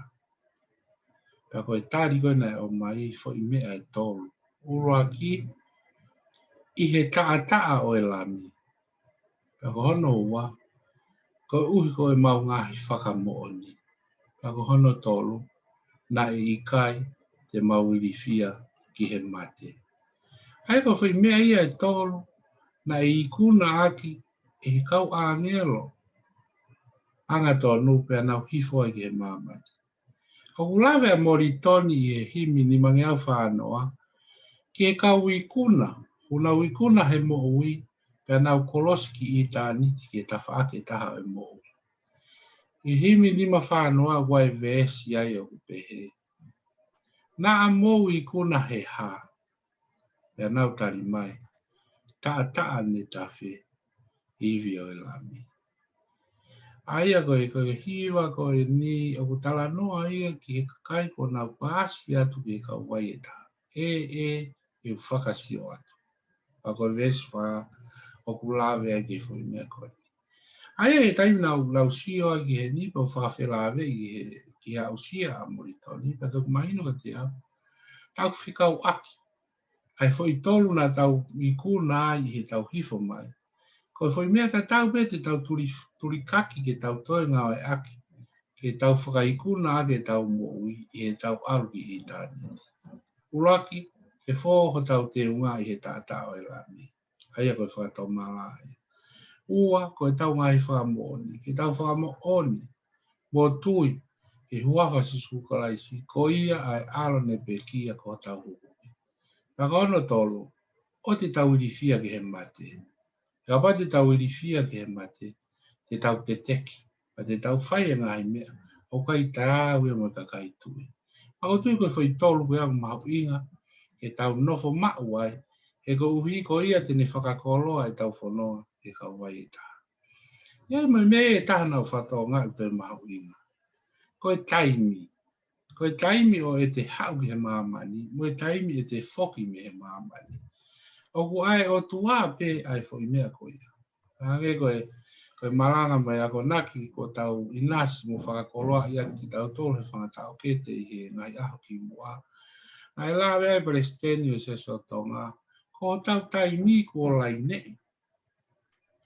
Pea ko e tali ko ē naʻe ʻomai foʻi meʻa ʻe tolu. ʻUluaki, ʻi he taʻataʻa ʻo e Lami. Pea ko hono ua, koeʻuhi ko ʻemau ngaahi fakamoʻoni. Pea ko hono tolu, naʻe ʻikai te mau ilifia ki he mate. ʻA ia ko e foʻi meʻa ia ʻe tolu, naʻe ikuna ʻaki ʻe he kau ʻāngelo angatonu pea nau hifo ai ki he māmani. ʻOku lave ʻa Molitoni ʻi he himi nimangeau fā noa, ki he kau ikuna, ʻoku nau ikuna he moʻui, pea nau kolosi ki ʻitāniti ki he tafaʻaki ʻe taha ʻo e moʻui. ʻI he himi nima fā noa ʻoku ʻi ai e veesi ai ʻoku pehē. Naʻa mou ikuna he hā? Pea nau tali mai. taʻataʻa ne tafe, ivi ʻo e Lami. ʻA ia ko e, ko e hiva ko eni ʻoku talanoa ia ki he kakai kuo nau paasi atu ki he kauvai ʻe taha. ʻE, ʻe, ʻe u fakasio atu. ʻA ko e veesi fā ʻoku lave ai ki he foʻi meʻa ko eni. ʻA ia he taimi naʻa ku lau sio ai ki heni pea u fakafelāveʻi ki he, ki he aʻusia ʻa Molitoni, pea toki mahino kiate au. Tau fekauʻaki ʻa e foʻi tolu naʻa tau ikuna ai ʻi heʻetau hifo mai. Ko e foʻi meʻa tatau pē te tau tuli, tulikaki ke tau toe ngāueʻaki, ke tau fakaikuna ʻaki ʻetau moʻui ʻi heʻetau ʻalu ki ʻitāniti. ʻUluaki, ke fō hotau teunga ʻi he taʻataʻa ʻo e Lami. ʻA ia ko e fakatomala ia. Ua, ko ʻetau ngaahi fakamoʻoni, ke tau fakamoʻoni mo tui ki he huafa ʻo Sīsū Kalaisi, ko ia ʻa e ʻAlo ne pekia ko hotau Huhuʻi. Pea ko hono tolu, ʻoua te tau ilifia ki he mate. Kapau te tau ilifia ki he mate, te tau teteki, pea te tau fai e ngaahi meʻa ʻoku ʻikai taau ia mo e kakai tui. Pea ʻoku ou tui ko e foʻi tolu ko ia ʻoku mahuʻinga ke tau nofo maʻu ai, he koeʻuhi ko ia te ne fakakoloa ʻetau fononga he kauvai ʻe taha. ʻI ai mo e meʻa ʻe taha naʻa ku fakatokangaʻi ʻoku toe mahuʻinga. Ko e taimi. Ko e taimi ʻo ʻete haʻu ki he māmani, mo e taimi ʻete foki mei he māmani. ʻOku ʻa e ʻOtua pē ʻa e foʻi meʻa ko ia. Hangē ko e, ko e malanga mo e akonaki kuo tau ʻinasi mo fakakoloaʻi ʻaki kitautolu he fanga taʻokete ʻi he ngaahi ʻaho kimuʻa. Naʻe lave ai e Palesiteni ʻo e Siasi ʻo Tonga, ko hotau taimi kuo laineʻi.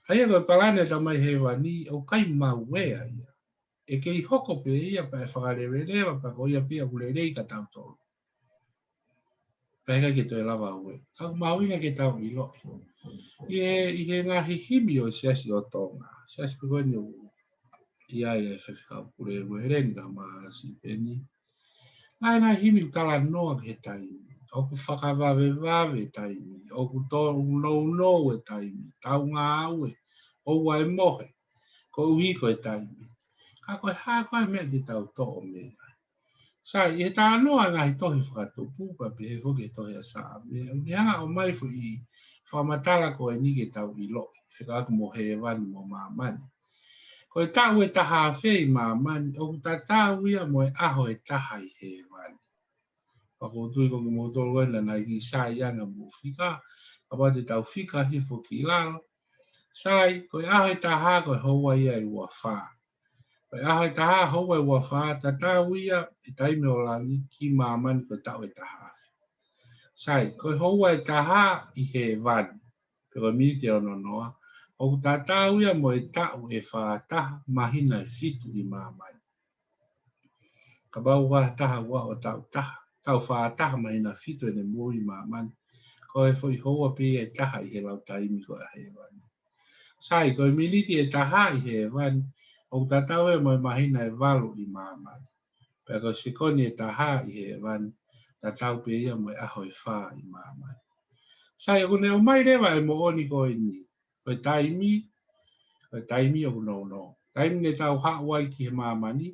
ʻA ia ko e palani ʻa e Tamai Hēvani, ʻoku ʻikai maueʻi ia. ʻE kei hoko pē ia pea ʻe fakaleveleva pea ko ia pē ʻoku lelei kia tautolu. Pea ʻikai ke toe lava ʻo ueʻi. Ka ʻoku mahuʻinga ke tau ʻiloʻi. ʻI he, ʻi he ngaahi himi ʻo e Siasi ʻo Tonga. Siasi pē ko eni ʻoku ʻi ai e Faifekau Pule Ueleni ka ma si peni. Ngaahi, ngaahi himi ʻoku talanoa ki he taimi. ʻOku fakavavevave e taimi. ʻOku tō, ʻoku nounou e taimi. Tau ngāue. ʻOua ʻe mohe. Koeʻuhi ko e taimi. Ka ko e hā ko ā e meʻa te tau toʻo mei ai. Sai, ʻi he talanoa ngaahi tohi fakatupu, pea pehē foki e tohi ʻa Saame. ʻOku ne hanga ʻo ʻomai foʻi fakamatala ko eni ke tau ʻiloʻi. Fekauʻaki mo hēvani mo māmani. Ko e taʻu ʻe taha afe ʻi māmani, ʻoku tatau ia mo e ʻaho ʻe taha ʻi hēvani. Pea ʻoku ou tui ko kimoutolu ena naʻe ʻikai sai ange mo fika, kapau te tau fika hifo ki lalo. Sai, ko e ʻaho ʻe taha ko e houa ia ʻe ua fā. Ko e ʻaho ʻe taha houa ʻe ua fā, tatau ia e taimi ʻo langi ki māmani ko e taʻu ʻe taha afe. Sai, ko e houa ʻe taha ʻi hēvani. Pe ko e miniti ʻe ono noa, ʻoku tatau ia mo e taʻu ʻe fā taha, māhina ʻe fitu ʻi māmani. Kapau ʻe taha ua ʻo taʻu taha, taʻu fā taha māhina ʻe fitu ʻene moʻui ʻi māmani. Ko e foʻi houa pē ia ʻe taha ʻi he lau taimi ko ē ʻa hēvani. Sai, ko e miniti ʻe taha ʻi hēvani, ʻoku tatau ia mo e māhina ʻe valu ʻi māmani. Pea ko e sekoni ʻe taha ʻi hēvani, tatau pē ia mo e ʻaho ʻe fā ʻi māmani. Sai, ʻoku ne ʻomai leva e moʻoni ko eni. Ko e taimi, ko e taimi ʻoku nounou. Taimi ne tau haʻu ai ki he māmani,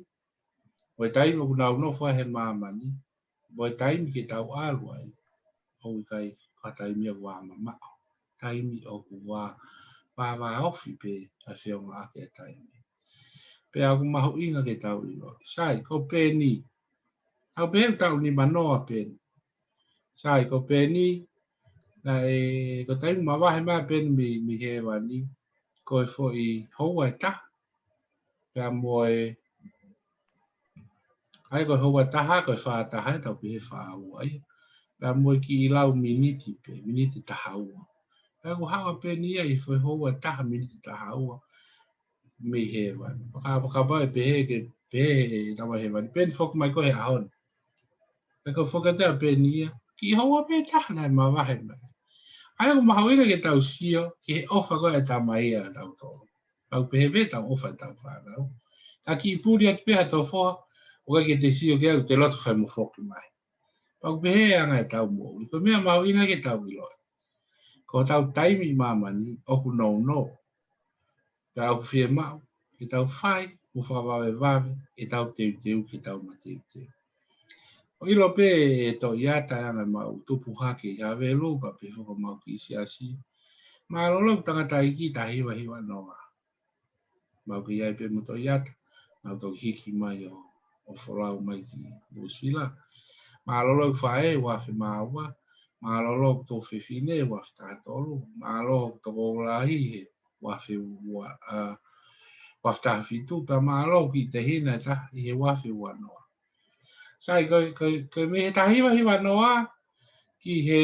ko e taimi ʻoku nau nofo ai he māmani, ko e taimi ke tau ʻalu ai, ʻoku ʻikai ko ha taimi ʻoku vā mamaʻo. Taimi ʻoku vā, vā, vā ofi pē ʻa e feʻunga ʻaki e taimi. Pea ʻoku mahuʻinga ke tau ʻiloʻi. Sai, ko Peni. Tau pehē ʻoku taʻu nima noa Peni. Sai, ko Peni, naʻe, ko e taimi mavahe mai Peni mei, mei hēvani, ko e foʻi houa ʻe taha. Pea mo e, ʻa ia ko e houa ʻe taha, ko e fā taha, ʻe tau pehē fā ua ia. Pea mo e kiʻi lau miniti pē, miniti taha ua. Pea ʻoku haʻu ʻa Peni ia ʻi he foʻi houa ʻe taha miniti taha ua mei hēvani. Pea ka, pea kapau ʻe pehē ke, pehē he Tamai Hēvani. Peni, foki mai koe he ʻaho ni. Pea ko e foki atu ʻa Peni ia, kiʻi houa pē ʻe taha naʻe mavahe mai. ʻA ia ʻoku mahuʻinga ke tau sio ki he ʻofa ko ē ʻa e tamai ia kia tautolu. Pea ʻoku pehē pē ʻetau ʻofa ʻetau fānau. Ka kiʻi puli atu pē ha tofoha, ʻoku ʻikai ke te sio ki ai, ʻoku te loto fai mo foki mai. Pea ʻoku pehē anga ʻetau moʻui. Ko e meʻa mahuʻinga ke tau ʻiloʻi, ko hotau taimi ʻi māmani ʻoku nounou. Pea ʻoku fiemaʻu ke tau fai mo fakavavevave ʻetau teuteu ke tau mateuteu. ʻOku ʻilo pē ʻe Toʻiata ʻa e anga ʻemau tupu hake ʻi Havelu, pea pehē foki homau kiʻi siasi. Mālō ʻeku tangataʻeiki taha hiva hiva noa. Mau kei ʻi ai pē mo Toiata, mau toki hiki mai ʻo, ʻo folau mai ki Nuʻusila. Mālō ʻeku faʻē, ua afe mā ua. Mālō ʻeku tuofefine, ua afe taha tolu. Mālō ʻeku tokoua lahi he ua afe ua, ʻa, ua afe taha fitu. Pea mālō ʻeku kiʻi tehina ʻe taha ʻi he ua afe ua noa. Sai, ko, ko, ko e mei he taha hiva hiva noa ki he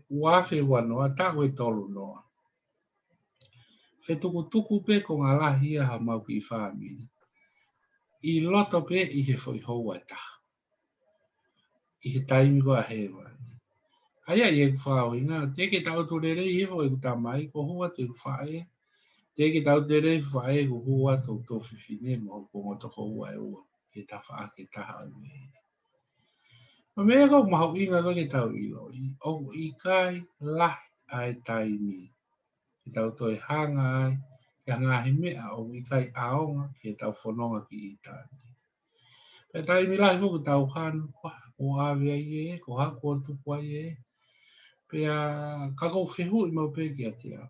ua afe ua noa, taʻu ʻe tolu noa. Fetukutuku pē konga lahi ia ʻa homau kiʻi fāmili ʻi loto pē ʻi he foʻi houa ʻe taha. ʻI he taimi ko ē ʻa hēvani. ʻA ia ʻi heʻeku fakaʻuhinga, teʻeki ke tau ʻoatu lelei hifo ʻeku tamai, ko e hū atu ʻeku faʻē. Teʻeki ke tau ʻoatu lelei hifo ʻeku faʻē, ko e hū atu ʻeku tuofefine mo hoku ongo tokoua ʻe ua, ki he tafaʻaki ʻe taha ʻo e meʻa. Ko e meʻa ʻoku mahuʻinga ko ē ke tau ʻiloʻi, ʻoku ʻikai lahi ʻa e taimi ke tau toe hanga ai ki he ngaahi meʻa ʻoku ʻikai ʻaonga ki heʻetau fononga ki ʻitāniti. Pea taimi lahi foki ʻoku tau hanu, ko e hā kuo ʻave ai ē, ko e hā kuo tuku ai ē. Pea ka ʻoku ou fehuʻi maʻu pē kiate au,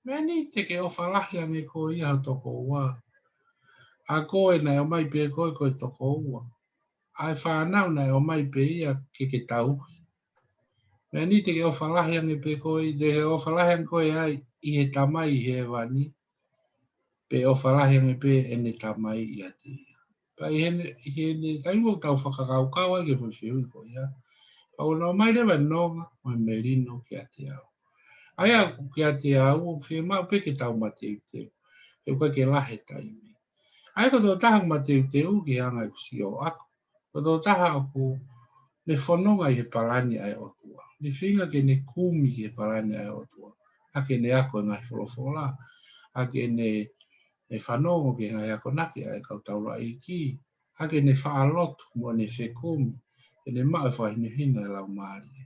meʻa ni te ke ʻofa lahi ange koe ia ho tokoua, ʻa koe naʻe ʻomai pē koe ko e tokoua, ʻa e fānau naʻe ʻomai pē ia ke ke tauhi. Meʻa ni te ke ʻofa lahi ange pē koe, te ke ʻofa lahi ange koe ai ʻi he Tamai ʻi hēvani, pe ʻofa lahi ange pē ʻene Tamai ʻiate ia. Pea ʻi heʻene, ʻi heʻene taimi ʻoku tau fakakaukau ai ki he foʻi fehuʻi ko ia, pea ʻoku ʻomai leva e nonga mo e melino kiate au. ʻA ia ʻoku kiate au, ʻoku fiemaʻu pē ke tau mateuteu, he ʻoku ʻikai ke lahi e taimi. ʻA ia ko e tokotaha ʻoku mateuteu ki he anga ʻeku sio ʻaʻaku, ko e tokotaha ʻoku ne fononga ʻi he palani ʻa e ʻOtua. Ne feinga ke ne kumi ki he palani ʻa e ʻOtua, ʻa ia ke ne ako e ngaahi folofola, ʻa ia ke ne, ne fanongo ki he ngaahi akonaki ʻa e kau taulaʻeiki, ʻa ia ke ne faʻa lotu mo ne fekumi, ke ne maʻu e fakahinohino ʻa e Laumālie.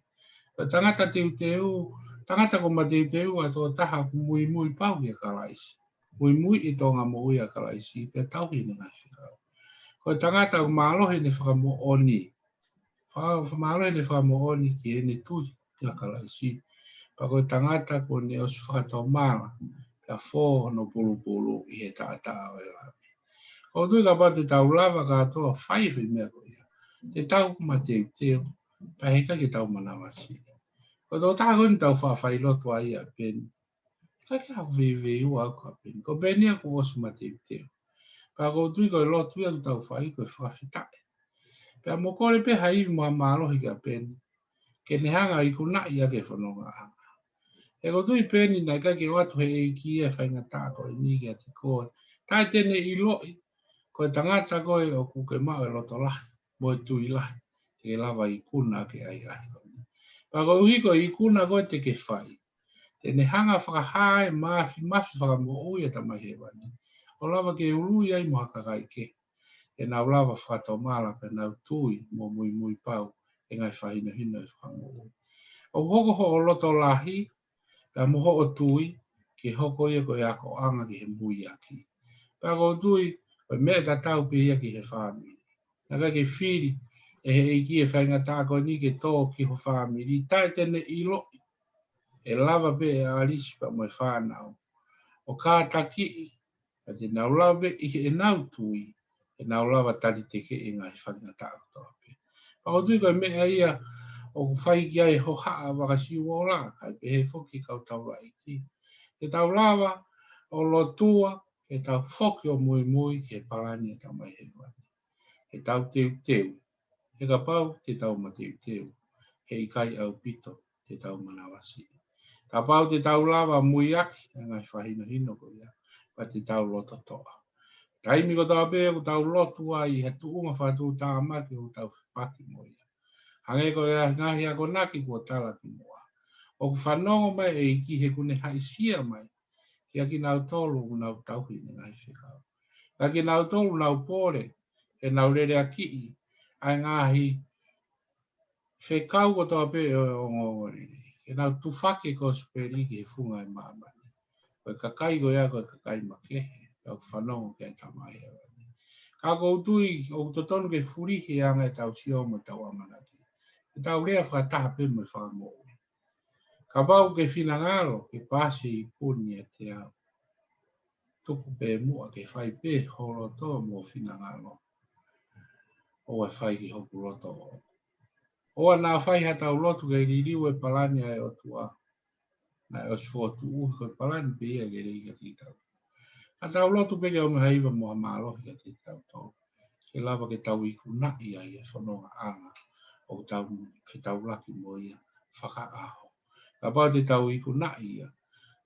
Ko e tangata teuteu, tangata ʻoku mateuteu ʻa e tokotaha ʻoku muimui pau kia Kalaisi. Muimui ʻi he toʻonga moʻui ʻa Kalaisi, pea tauhi ʻene ngaahi fekau. Ko e tangata ʻoku mālohi ʻene fakamoʻoni. Fa-, fa-, mālohi ʻene fakamoʻoni ki heʻene tui kia Kalaisi. Pea ko e tangata kuo ne ʻosi fakatomala, pea fō hono pulupulu ʻi he taʻataʻa ʻo e Lami. ʻOku ou tui kapau te tau lava kātoa ʻo fai e foʻi meʻa ko ia, te tau mateuteu, pea heʻikai ke tau manavasiʻi. Ko e tokotaha ko eni ʻoku tau faʻa failotu ai ʻa Peni. ʻIkai ke u veiveiua au kia Peni. Ko Peni ia kuo ʻosi mateuteu. Pea ʻoku ou tui ko e lotu ia ʻoku tau fai ko e fakafetaʻi. Pea mo kole pē ha ivi mo ha mālohi kia Peni, ke ne hanga ʻo ikunaʻi ʻaki e fonongaʻanga. He ʻoku ou tui Peni naʻe ʻikai ke ʻoatu ʻe he ʻEiki ia e faingataʻa ko eni kiate koe. Taʻe te ne ʻiloʻi, ko e tangata koe ʻoku ke maʻu e loto lahi mo e tui lahi, te ke lava ʻo ikuna ʻaki e ʻahiʻahi ko eni. Pea koeʻuhi ko e ikuna ko ē te ke fai, te ne hanga ʻo fakahā e māfimafi fakamoʻui ʻa e Tamai Hēvani, ʻo lava ke ului ai mo ha kakai kehe, ke nau lava ʻo fakatomala pea nau tui mo muimui pau ki he ngaahi fakahinohino ʻo e Fakamoʻui. ʻOku hoko hoʻo loto lahi, pea mo hoʻo tui, ke hoko ia ko e akoʻanga ki he muiaki. Pea ʻoku ou tui, ko e meʻa tatau pē ia ki he fāmili. Naʻe ʻikai ke fili ʻe he ʻEiki e faingataʻa ko eni ke tō ki ho fāmili, taʻe te ne ʻiloʻi, ʻe lava pē ʻe ʻAlisi pea mo e fānau ʻo kātakiʻi, pea te nau lava pē ʻi heʻenau tui, ʻe nau lava ʻo taliteke e ngaahi faingataʻa kotoa pē. Pea ʻoku ou tui ko e meʻa ia ʻoku fai ki ai e hohaʻa vakasiuola, kae pehē foki e kau taulaʻeiki. Ke tau lava ʻo lotua, ke tau foki ʻo muimui ki he palani ʻa e Tamai Hēvani. Ke tau teuteu, he kapau te tau mateuteu, heʻikai ʻaupito te tau manavasiʻi. Kapau te tau lava ʻo muiaki e ngaahi fakahinohino ko ia, pea te tau loto toʻa. Taimi kotoa pē ʻoku tau lotu ai ʻi ha tuʻunga fakatuʻutāmaki ʻoku tau fepaki mo ia. Hangē ko e ngaahi akonaki kuo tala kimuʻa. ʻOku fanongo mai e ʻEiki he ʻoku ne haʻisia mai kiate kinautolu ʻoku nau tauhi ʻene ngaahi fekau. Kiate kinautolu ʻoku nau pole, ke nau leleakiʻi ʻa e ngaahi fekau kotoa pē ʻo e ongoongolelei, ke nau tufaki e kosipeli ki he funga ʻo e māmani. Ko e kakai ko ia, ko e kakai makehe, ʻoku fanongo ki ai e Tamai Hēvani. Ka ʻoku ou tui, ʻoku totonu ke fulihi e anga ʻetau sio mo ʻetau ʻamanaki. Ke tau lea fakataha pē mo e Fakamoʻui. Kapau ʻoku ke finangalo ke paasi e ipu ni ʻiate au, tuku pē muʻa ke fai pē ho loto mo ho finangalo, ʻoua ʻe fai ki hoku loto. ʻOua naʻa fai haʻatau lotu ke liliu e palani ʻa e ʻOtua. Naʻe ʻosi fokotuʻu ko e palani pē ia ke lelei kiate kitautolu. Ka tau lotu pē ke ʻomai ha iva mo ha mālohi kiate kitautolu, ke lava ke tau ikunaʻi ai e fonongaʻanga ʻoku tau fetaulaki mo ia fakaʻaho. Kapau te tau ikunaʻi ia,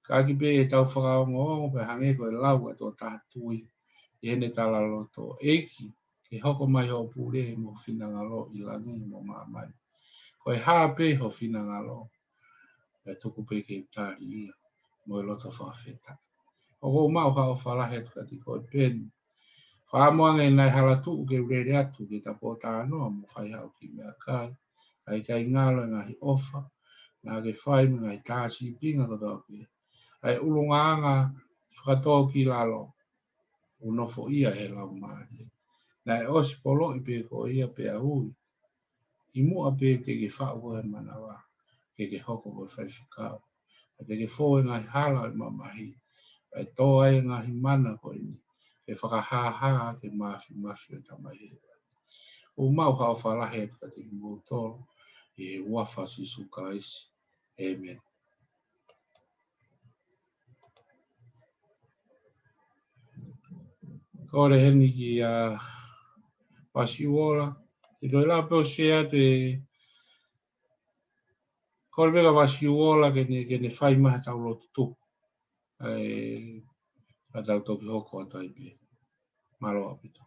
ka ʻoku pehē ʻetau fakaongoongo pē hangē ko e lau ʻa e tokotaha tui ʻi heʻene talaloto: ʻEiki, ke hoko mai hoʻo pule mo ho finangalo ʻi langi mo māmani. Ko e hā pē ho finangalo, pea tuku pē ke u tali ia mo e loto fakafetaʻi. ʻOku ou maʻu ha ʻofa lahi atu kiate koe, Peni. Fakaʻamu ange naʻe hala tuʻu ke u lele atu ki he tapotalanoa mo fai haʻo kiʻi meʻakai, ʻa e ʻikai ngalo e ngaahi ʻofa naʻa ke fai mo e ngaahi tā sīpinga kotoa pē, ʻa e ʻulungaanga fakatōkilalo ʻoku nofoʻia ʻe he Laumālie. Naʻe ʻosi poloʻi pē ko ia pea ui, ʻi muʻa pē te ke faʻu ko e manava, ke ke hoko ko e faifekau. Pea te ke fou e ngaahi hala ʻo e mamahi, pea ʻe tō ai e ngaahi mana ko eni, ke fakahāhā ʻaki e māfimafi ʻo e Tamai Hēvani. ʻOku ou maʻu ha ʻofa lahi atu kiate kimoutolu, ʻi he huafa ʻo Sīsū Kalaisi. ʻĒmeni. Kole heni kia Vasiuola, ʻi he toe lava pē ʻo sea te, kole pē kia Vasiuola ke ne, ke ne fai mai haʻatau lotu tuku. ʻAi, ka tau toki hoko atu ai pē. Mālō ʻaupito.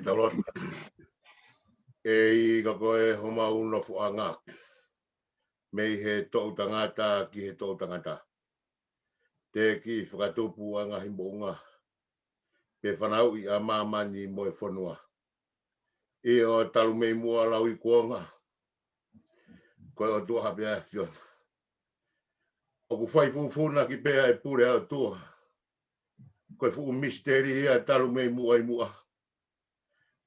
Tau lotu. ʻEiki, ko koe homau nofoʻanga mei he toʻutangata ki he toʻutangata. Teʻeki fakatupu ʻa e ngaahi moʻunga, pe fanauʻi ʻa māmani mo e fonua. ʻIo, talu mei muʻa lau ikuonga, ko e ʻOtua pē ʻa e ʻAfiona. ʻOku fai fufunuaki pē ʻa e pule ʻa e ʻOtua. Ko e fuʻu misiteli ia talu mei muʻa ʻi muʻa.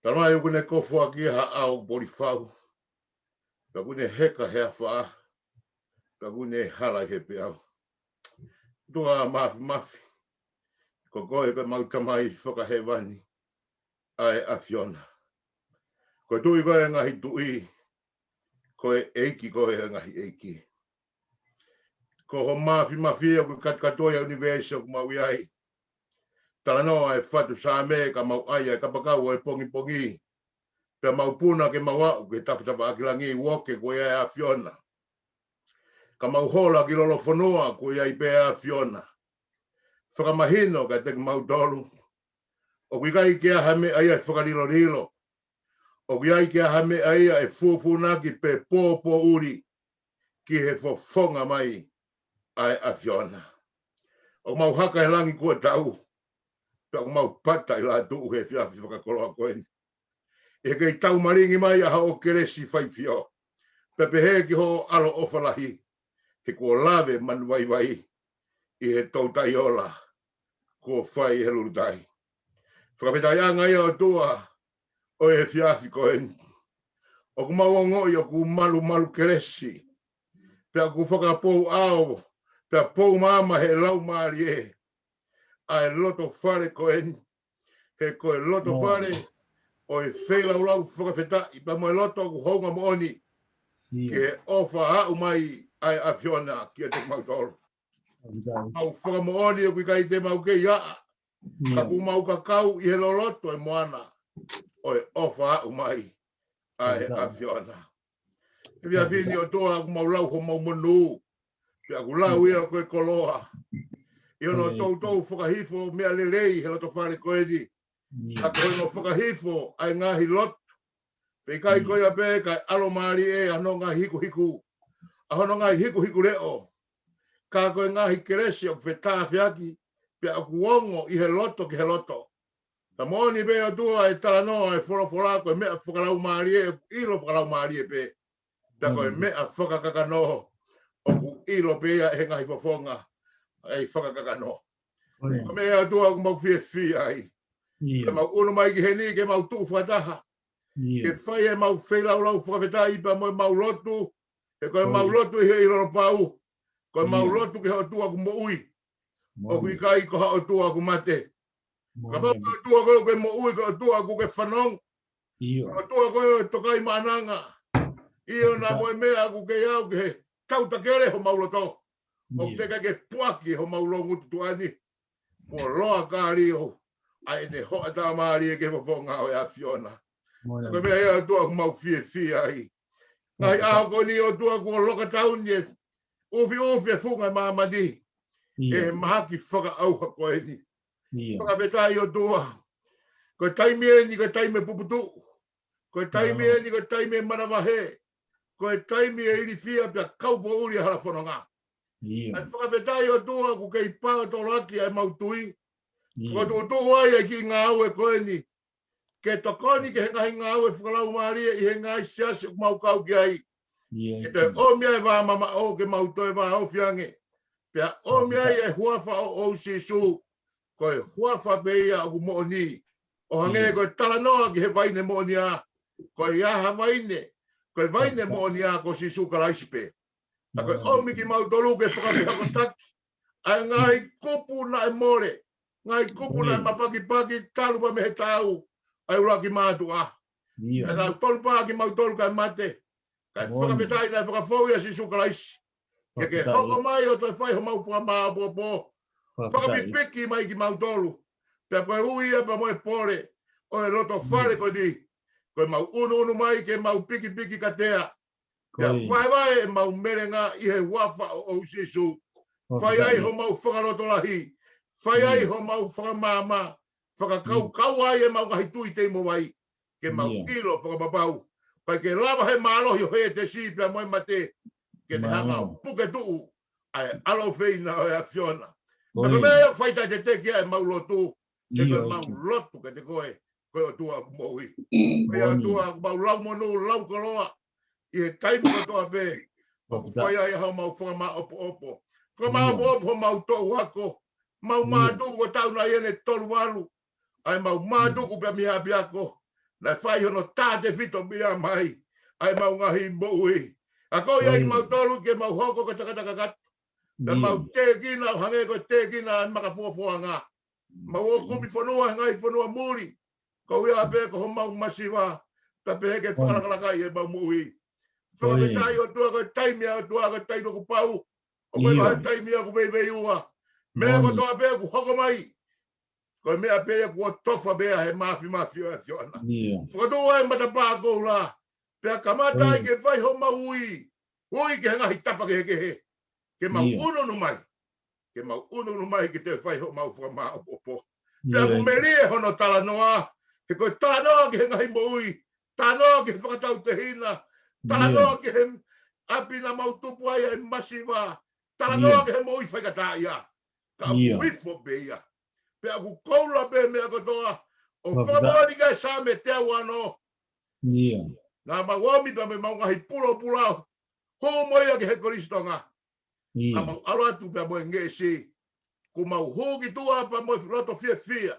Talamai ʻoku ne kofuaki ha ʻao ʻoku poli fau, pea ʻoku ne heka he afā, pea ʻoku ne hala ʻi he peau. ʻOtua Māfimafi, ko koe ko ʻemau Tamai fakahēvani ʻa e ʻAfiona. Ko e Tuʻi koe ʻo e ngaahi tuʻi, ko e ʻEiki koe ʻo e ngaahi ʻeiki. Ko ho māfimafi ʻoku katukatua ʻa e ʻunivēsi ʻoku mau ʻi ai. Talanoa e fatu Saame ka mau ʻai ʻa e kapakau ʻo e pongipongi, pea mau puna ke mau aʻu ki he tafatafaʻaki langi, ʻoku ʻikai ko ia ʻa e ʻAfiona. Ka mau hola ki lolofonua, ʻoku ʻi ai pē ʻa e ʻAfiona. Fakamahino kiate kimautolu, ʻoku ʻikai ke ʻi ai ha meʻa ia ʻe fakalilolilo, ʻoku ʻikai ke ʻi ai ha meʻa ia ʻe fufunuaki pe pōpōʻuli ki he fofonga mai ʻa e ʻAfiona. ʻOku mau haka he langi kuo tau, pea ʻoku mau pata ʻi lātuʻu he efiafi fakakoloa ko eni. ʻI he kei taumalingi mai ʻa hoʻo kelesi faifio, pea pehē ki hoʻo ʻAlo ʻofa lahi, he kuo lave manu vaivai ʻi he toutai ola kuo fai he lulutai. Fakafetaʻiʻanga ia ʻOtua ʻo e efiafi ko eni. ʻOku mau ongoʻi ʻoku malumalu kelesi, pea ʻoku fakapouʻao, pea pou maama he Laumālie ʻa e loto fale ko eni. He ko e loto fale ʻo e feilaulau fakafetaʻi, pea mo e loto ʻoku hounga moʻoni ki he ʻofa aʻu mai ʻa e ʻAfiona kiate kimautolu. Mau fakamoʻoni ʻoku ʻikai te mau kei aʻa, ka ʻoku mau kakau ʻi he loloto e moana ʻo e ʻofa aʻu mai ʻa e ʻAfiona. He efiafi ni ʻOtua ʻoku mau lau homau monū, pea ʻoku lau ia ko e koloa ʻi hono toutou fakahifo meʻa lelei he loto fale ko eni. Ka ko hono fakahifo ʻa e ngaahi lotu, pea ʻikai ko ia pē ka e ʻalomālie ʻa hono ngaahi hikuhiku, ʻa hono ngaahi hikuhiku leʻo. Ka ko e ngaahi kelesi ʻoku fetāfeaki, pea ʻoku ongo ʻi he loto ki he loto. Ka moʻoni pē ʻOtua e talanoa e folofola ko e meʻa fakalaumālie ʻoku ʻilo fakalaumālie pē. Pea ko e meʻa fakakakano ʻoku ʻilo pē ia he ngaahi fofonga ʻa e fakakakano. Ko e meʻa ʻOtua ʻoku mau fiefia ai. Ke mau ʻunu mai ki heni ke mau tuʻu fakataha, ke fai ʻemau feilaulau fakafetaʻi pea mo ʻemau lotu, He ko ʻemau lotu ʻi he ʻilo pau. Ko ʻemau lotu ki he ʻOtua ʻoku moʻui. ʻOku ʻikai ko ha ʻOtua ʻoku mate. Ka mau ko e ʻOtua ʻoku ke moʻui, ko e ʻOtua ʻoku ke fanongo. Ko e ʻOtua ʻoku ke tokai maʻananga. ʻIo, naʻa mo e meʻa ʻoku ke ʻai ke tautakele homau loto. ʻOku teʻeki ke puaki homau loungutu tuʻa ni. Kuo loa ka lio ʻa ʻene hoʻatā mālie ki he fofonga ʻo e ʻAfiona. Ko e meʻa ia ʻOtua ʻoku mau fiefia ai. Ngaahi ʻaho ko eni ʻOtua kuo loka tauni e ʻufiʻufi e funga māmani. ʻI he mahaki fakaʻauha ko eni. Fakafetaʻi ʻOtua. Ko e taimi eni, ko e taimi puputuʻu. Ko e taimi eni, ko e taimi manavahē. Ko e taimi e ilifia pea kaupoʻuli ʻa hala fononga. ʻAi fakafetaʻi ʻOtua ʻoku kei pau tolaki ʻa ʻemau tui. Fakatuʻutuʻu ai ʻa e kiʻi ngāue ko eni. Ke tokoni ki he ngaahi ngāue fakalaumālie ʻi he ngaahi siasi ʻoku mau kau ki ai. Ke toe ʻomi ai e vā mamaʻo ke mau toe vāofi ange. Pea ʻomi ai e huafa ʻo ʻou Sīsū. Ko e huafa pē ia ʻoku moʻoni. ʻO hangē ko e talanoa ki he vaine moʻoni ʻa. Ko e ʻaho vaine. Ko e vaine moʻoni ʻa ko Sīsū Kalaisi pē. ʻA ko e ʻomi kimautolu ke fakafehokotaki ʻa e ngaahi kupu naʻe mole, ngaahi kupu naʻe mapakipaki talu pē mei he tau ʻa e ʻuluaki mātuʻa. ʻA e ngaahi tolu pā kimautolu kae mate. Kae fakafetaʻi naʻe fakafou ʻia Sīsū Kalaisi. Ke ke hoko mai ʻo toe fai homau fakamāʻopoʻopo. Fakapipiki mai kimautolu. Pea ko e ui ia pea mo e pole ʻo e loto fale ko eni. Ko ʻemau ʻunuʻunu mai ke mau pikipiki katea. Pea vaevae ʻemau melenga ʻi he huafa ʻo ʻou Sīsū. Fai ai homau fakalotolahi. Fai ai homau fakamaama. Fakakaukau ai ʻemau ngaahi tui tei mo vai. Ke mau ʻilo fakapapau. Pea ke lava he mālohi ʻo hētesi pea mo e mate. Ke ne hanga ʻo puke tuʻu ʻa e ʻAlo feina ʻo e ʻAfiona. Pea ko e meʻa ia ʻoku fai taʻetete ki ai ʻemau lotu. Ke ko ʻemau lotu kiate koe. Ko e ʻOtua ʻoku moʻui. Ko e ʻOtua ʻoku mau lau monū, lau koloa. ʻI he taimi kotoa pē. ʻOku fai ai ʻa homau fakamāʻopoʻopo. Fakamāʻopoʻopo homau toʻu ako. Mau mātuku ko e taʻu naʻe ʻi ai ʻene tolu valu. ʻA ʻemau mātuku pea mei he ʻapiako. Naʻe fai hono tā tefito meia mai. ʻA ʻemau ngaahi moʻui. ʻA ko ia kimautolu ke mau hoko ko e tangata kakato. Pea mau tēkina ʻo hangē ko e tēkina ʻa e maka foafoanga. Mau ō kumi fonua he ngaahi fonua muli. Ko ia pē ko homau masiva. Pea pehē ke fakalakalaka ʻi heʻemau moʻui. Fakafetaʻi ʻOtua ko e taimi ʻa ʻOtua ko e taimi ʻoku pau. ʻOku ʻikai ko e taimi ʻoku veiveiua. Meʻa kotoa pē ʻoku hoko mai. Ko e meʻa pē ia kuo tofa pē ʻa he māfimafi ʻo e ʻAfiona. Fakatuʻu ai matapā koula. Pea kamata ai ke fai homau ui. Ui ki he ngaahi tapa kehekehe. Ke mau ʻunuʻunu mai. Ke mau ʻunuʻunu mai ke te fai homau fakamāʻopoʻopo. Pea ʻoku melie hono talanoa. He ko e talanoa ki he ngaahi moʻui. Talanoa ki he fakatautehina. Talanoa ki he ʻapi naʻa mau tupu ai ʻa e masiva. Talanoa ki he moʻui faikataʻia. Ka ʻoku ifo pē ia. Pea ʻoku koula pē meʻa kotoa. ʻO fakamoʻoni ki ai Saame teau ono. Naʻa mau ʻomi pea mo ʻemau ngaahi pulopula. Hū mo ia ki he kolisi Tonga. Naʻa mau ʻalu atu pea mo e ngeʻesi. Kuo mau hū ki tuʻa pea mo e loto fiefia.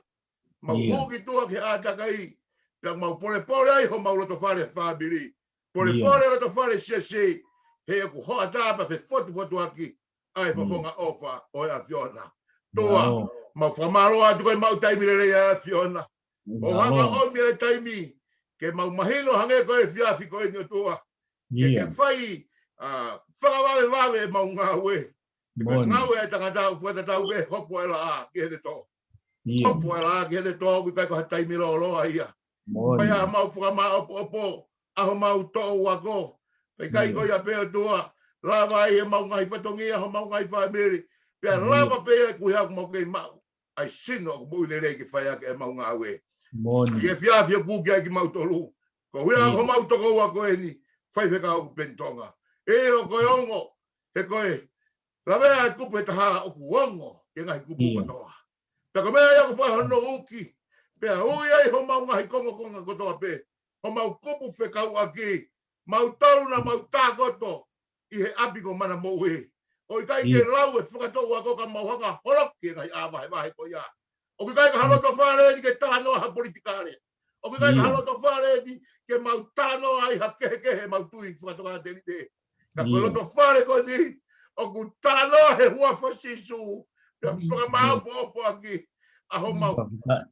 Mau hū ki tuʻa ki he ʻātakai. Pea mau polepole ai homau loto fale fāmili. Polepole loto fale siasi. He ʻoku hoʻatā pea fefotufotuaki ʻa e fofonga ʻofa ʻo e ʻAfiona. ʻOtua, mau fakamālō atu ko e mau taimi lelei ʻa e ʻAfiona. ʻO hanga ʻomi ʻa e taimi ke mau mahino hangē ko e efiafi ko eni ʻOtua. Ke ke fai, ʻa, fakavavevave ʻemau ngāue. He ko e ngāue ʻa e tangata ʻoku fakatatau ki he hopo ʻa e laʻā ki heʻene tō. Hopo ʻa e laʻā ki heʻene tō, ʻoku ʻikai ko ha taimi lōloa ia. Fai ʻa homau fakamāʻopoʻopo, ʻa homau toʻu ako. Pea ʻikai ko ia pē ʻOtua, lava ai ʻemau ngaahi fatongia, homau ngaahi fāmili. Pea lava pē ia kuo hā ʻoku mau kei maʻu ʻa e sino ʻoku moʻui lelei ke fai ʻaki ʻemau ngāue. ʻI he efiafi ʻoku ʻi ai kimautolu. Ko ia ko homau tokoua ko eni, faifekau Peni Tonga. ʻE ʻo ko e ongo, he ko e lavea ʻa e kupu ʻe taha ʻoku ongo ki he ngaahi kupu kotoa. Pea ko e meʻa ia ʻoku fai hono uki. Pea ui ai homau ngaahi kongokonga kotoa pē. Homau kupu fekauʻaki. Mau tolu naʻa mau tākoto ʻi he ʻapi ko Mana Moʻui. ʻOku ʻikai ke lau e fakatoʻu ako ka mau hanga holoki e ngaahi ʻā vahevahe ko ia. ʻOku ʻikai ko ha loto fale eni ke talanoa ha politikale. ʻOku ʻikai ko ha loto fale eni ke mau talanoa ai ha kehekehe mau tui fakatokāteline. Ka ko e loto fale ko eni, ʻoku talanoa he huafa ʻo Sīsū, pea fakamāʻopoʻopo ʻaki ʻa homau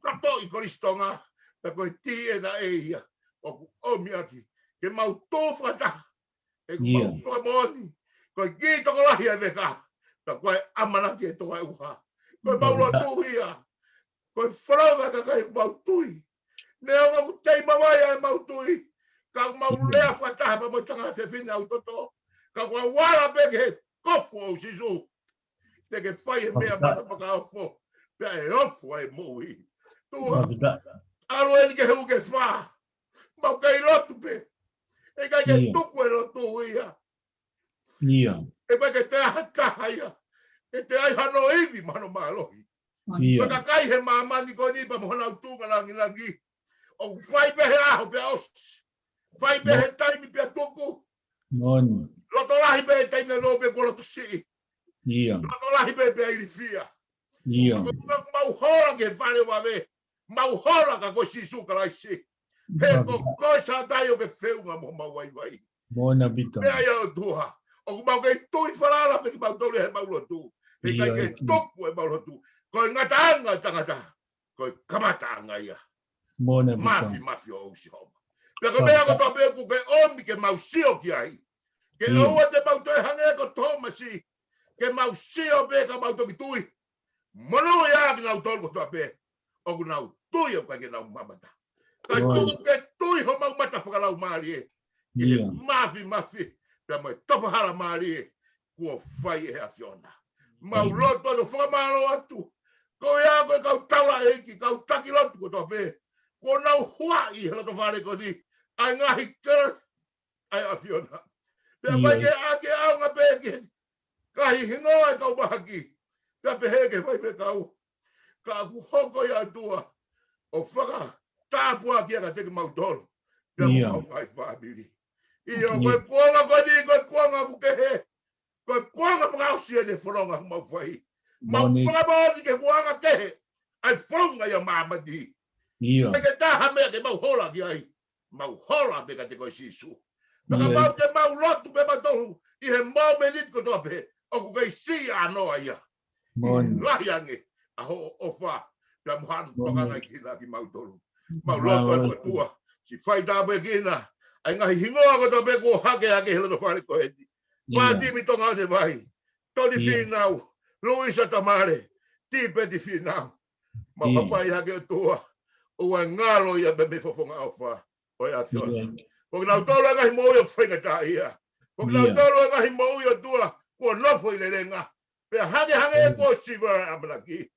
katoʻi kolisi Tonga, pea ko e tī ena ʻe ia ʻoku ʻomi ʻaki ke mau tō fakataha, he ʻoku mau fakamoʻoni ko e kiʻi tokolahi ʻa e veka, pea ko e ʻamanaki ʻe toko ʻe ʻuha. Ko e mau lotu ia, ko e folofola ʻa e kakai ʻoku mau tui. Neongo ʻoku tei mavae ʻa e mau tui, ka ʻoku mau lea fakataha pea mo e tangata fefine ʻa Utoto, ka ʻoku ou ala pē ki he kofu ʻo Sīsū. Te ke fai e meʻa mana fakaofo, pea ʻe ofo ʻa e moʻui. ʻOtua, ʻalu eni ki he uike fā. Mau kei lotu pē. ʻE ʻikai ke tuku e lotu ia. ʻE ʻikai ke toe ʻi ai ha taha ia ʻe toe ʻi ai hano ivi mo hano mālohi. Ko e kakai he māmani ko eni pea mo honau tuʻunga langilangi, ʻoku fai pē he ʻaho pea ʻosi. Fai pē he taimi pea tuku. Loto lahi pē he taimi ʻe lō pē kuo loto siʻi. Loto lahi pē pea ilifia. Ko e mau hola ki he fale vave. Mau hola ka ko Sīsū Kalaisi. He ko koe Sātai ʻoku ke feʻunga mo homau vaivai. Meʻa ia ʻOtua, ʻoku mau kei tui falala pē kimautolu he mau lotu. He ʻikai ke tuku e mau lotu. Ko e ngataʻanga ʻo e tangata, ko e kamataʻanga ia. Mafimafi ʻo Sihova. Pea ko e meʻa kotoa pē ʻoku ke ʻomi ke mau sio ki ai, ke ʻoua te mau toe hangē ko Tōmasi, ke mau sio pē ka mau toki tui. Monūʻia kinautolu kotoa pē ʻoku nau tui ʻoku ʻikai ke nau mamata. Kae tuku ke tui homau mata fakalaumālie ki he mafimafi pea mo e tofa hala mālie kuo fai ʻe he ʻAfiona. Mau lotu atu ʻo fakamālō atu. Ko ia ko e kau taulaʻeiki, kau taki lotu kotoa pē kuo nau huaʻi he loto fale ko eni ʻa e ngaahi kelefi ʻa e ʻAfiona. Pea ʻikai ke ʻa ke ʻaonga pē ki he ngaahi hingoa ʻo e kau mahaki, pea pehē ki he faifekau. Ka ʻoku hoko ia ʻOtua ʻo fakatāpuakiʻi ʻa kimautolu pea mo homau ngaahi fāmili. ʻIo, ko e kuonga ko eni, ko e kuonga ʻoku kehe. Ko e kuonga fakaʻosi eni e fononga ʻoku mau fai. Mau fakamoʻoni ki he kuonga kehe ʻa e fononga ʻi māmani. ʻIkai ke taha meʻa ke mau hola ki ai. Mau hola pē kiate koe Sīsū. Pea kapau te mau lotu pē mautolu ʻi he mōmeniti kotoa pē, ʻoku kei siʻi ʻānoa ia. Lahi ange ʻa hoʻo ʻofa pea mo haʻo tokanga kiate kimautolu. Mau lotu atu ʻOtua, siʻi fai tāpuekina ʻa e ngaahi hingoa kotoa pē kuo hake hake he loto fale ko eni. Pātimi Tonga ʻo e vai, Toni Fīnau, Luisa Tamale, Tipeti Fīnau. Mau hapai hake ʻOtua, ʻoua ʻe ngalo ia mei he fofonga ʻofa ʻo e ʻAfiona. Ko kinautolu ʻa e ngaahi moʻui ʻoku faingataʻaʻia. Ko kinautolu ʻa e ngaahi moʻui ʻOtua kuo nofo ʻi lelenga, pea hangehangē kuo siva ʻa e ʻamanaki.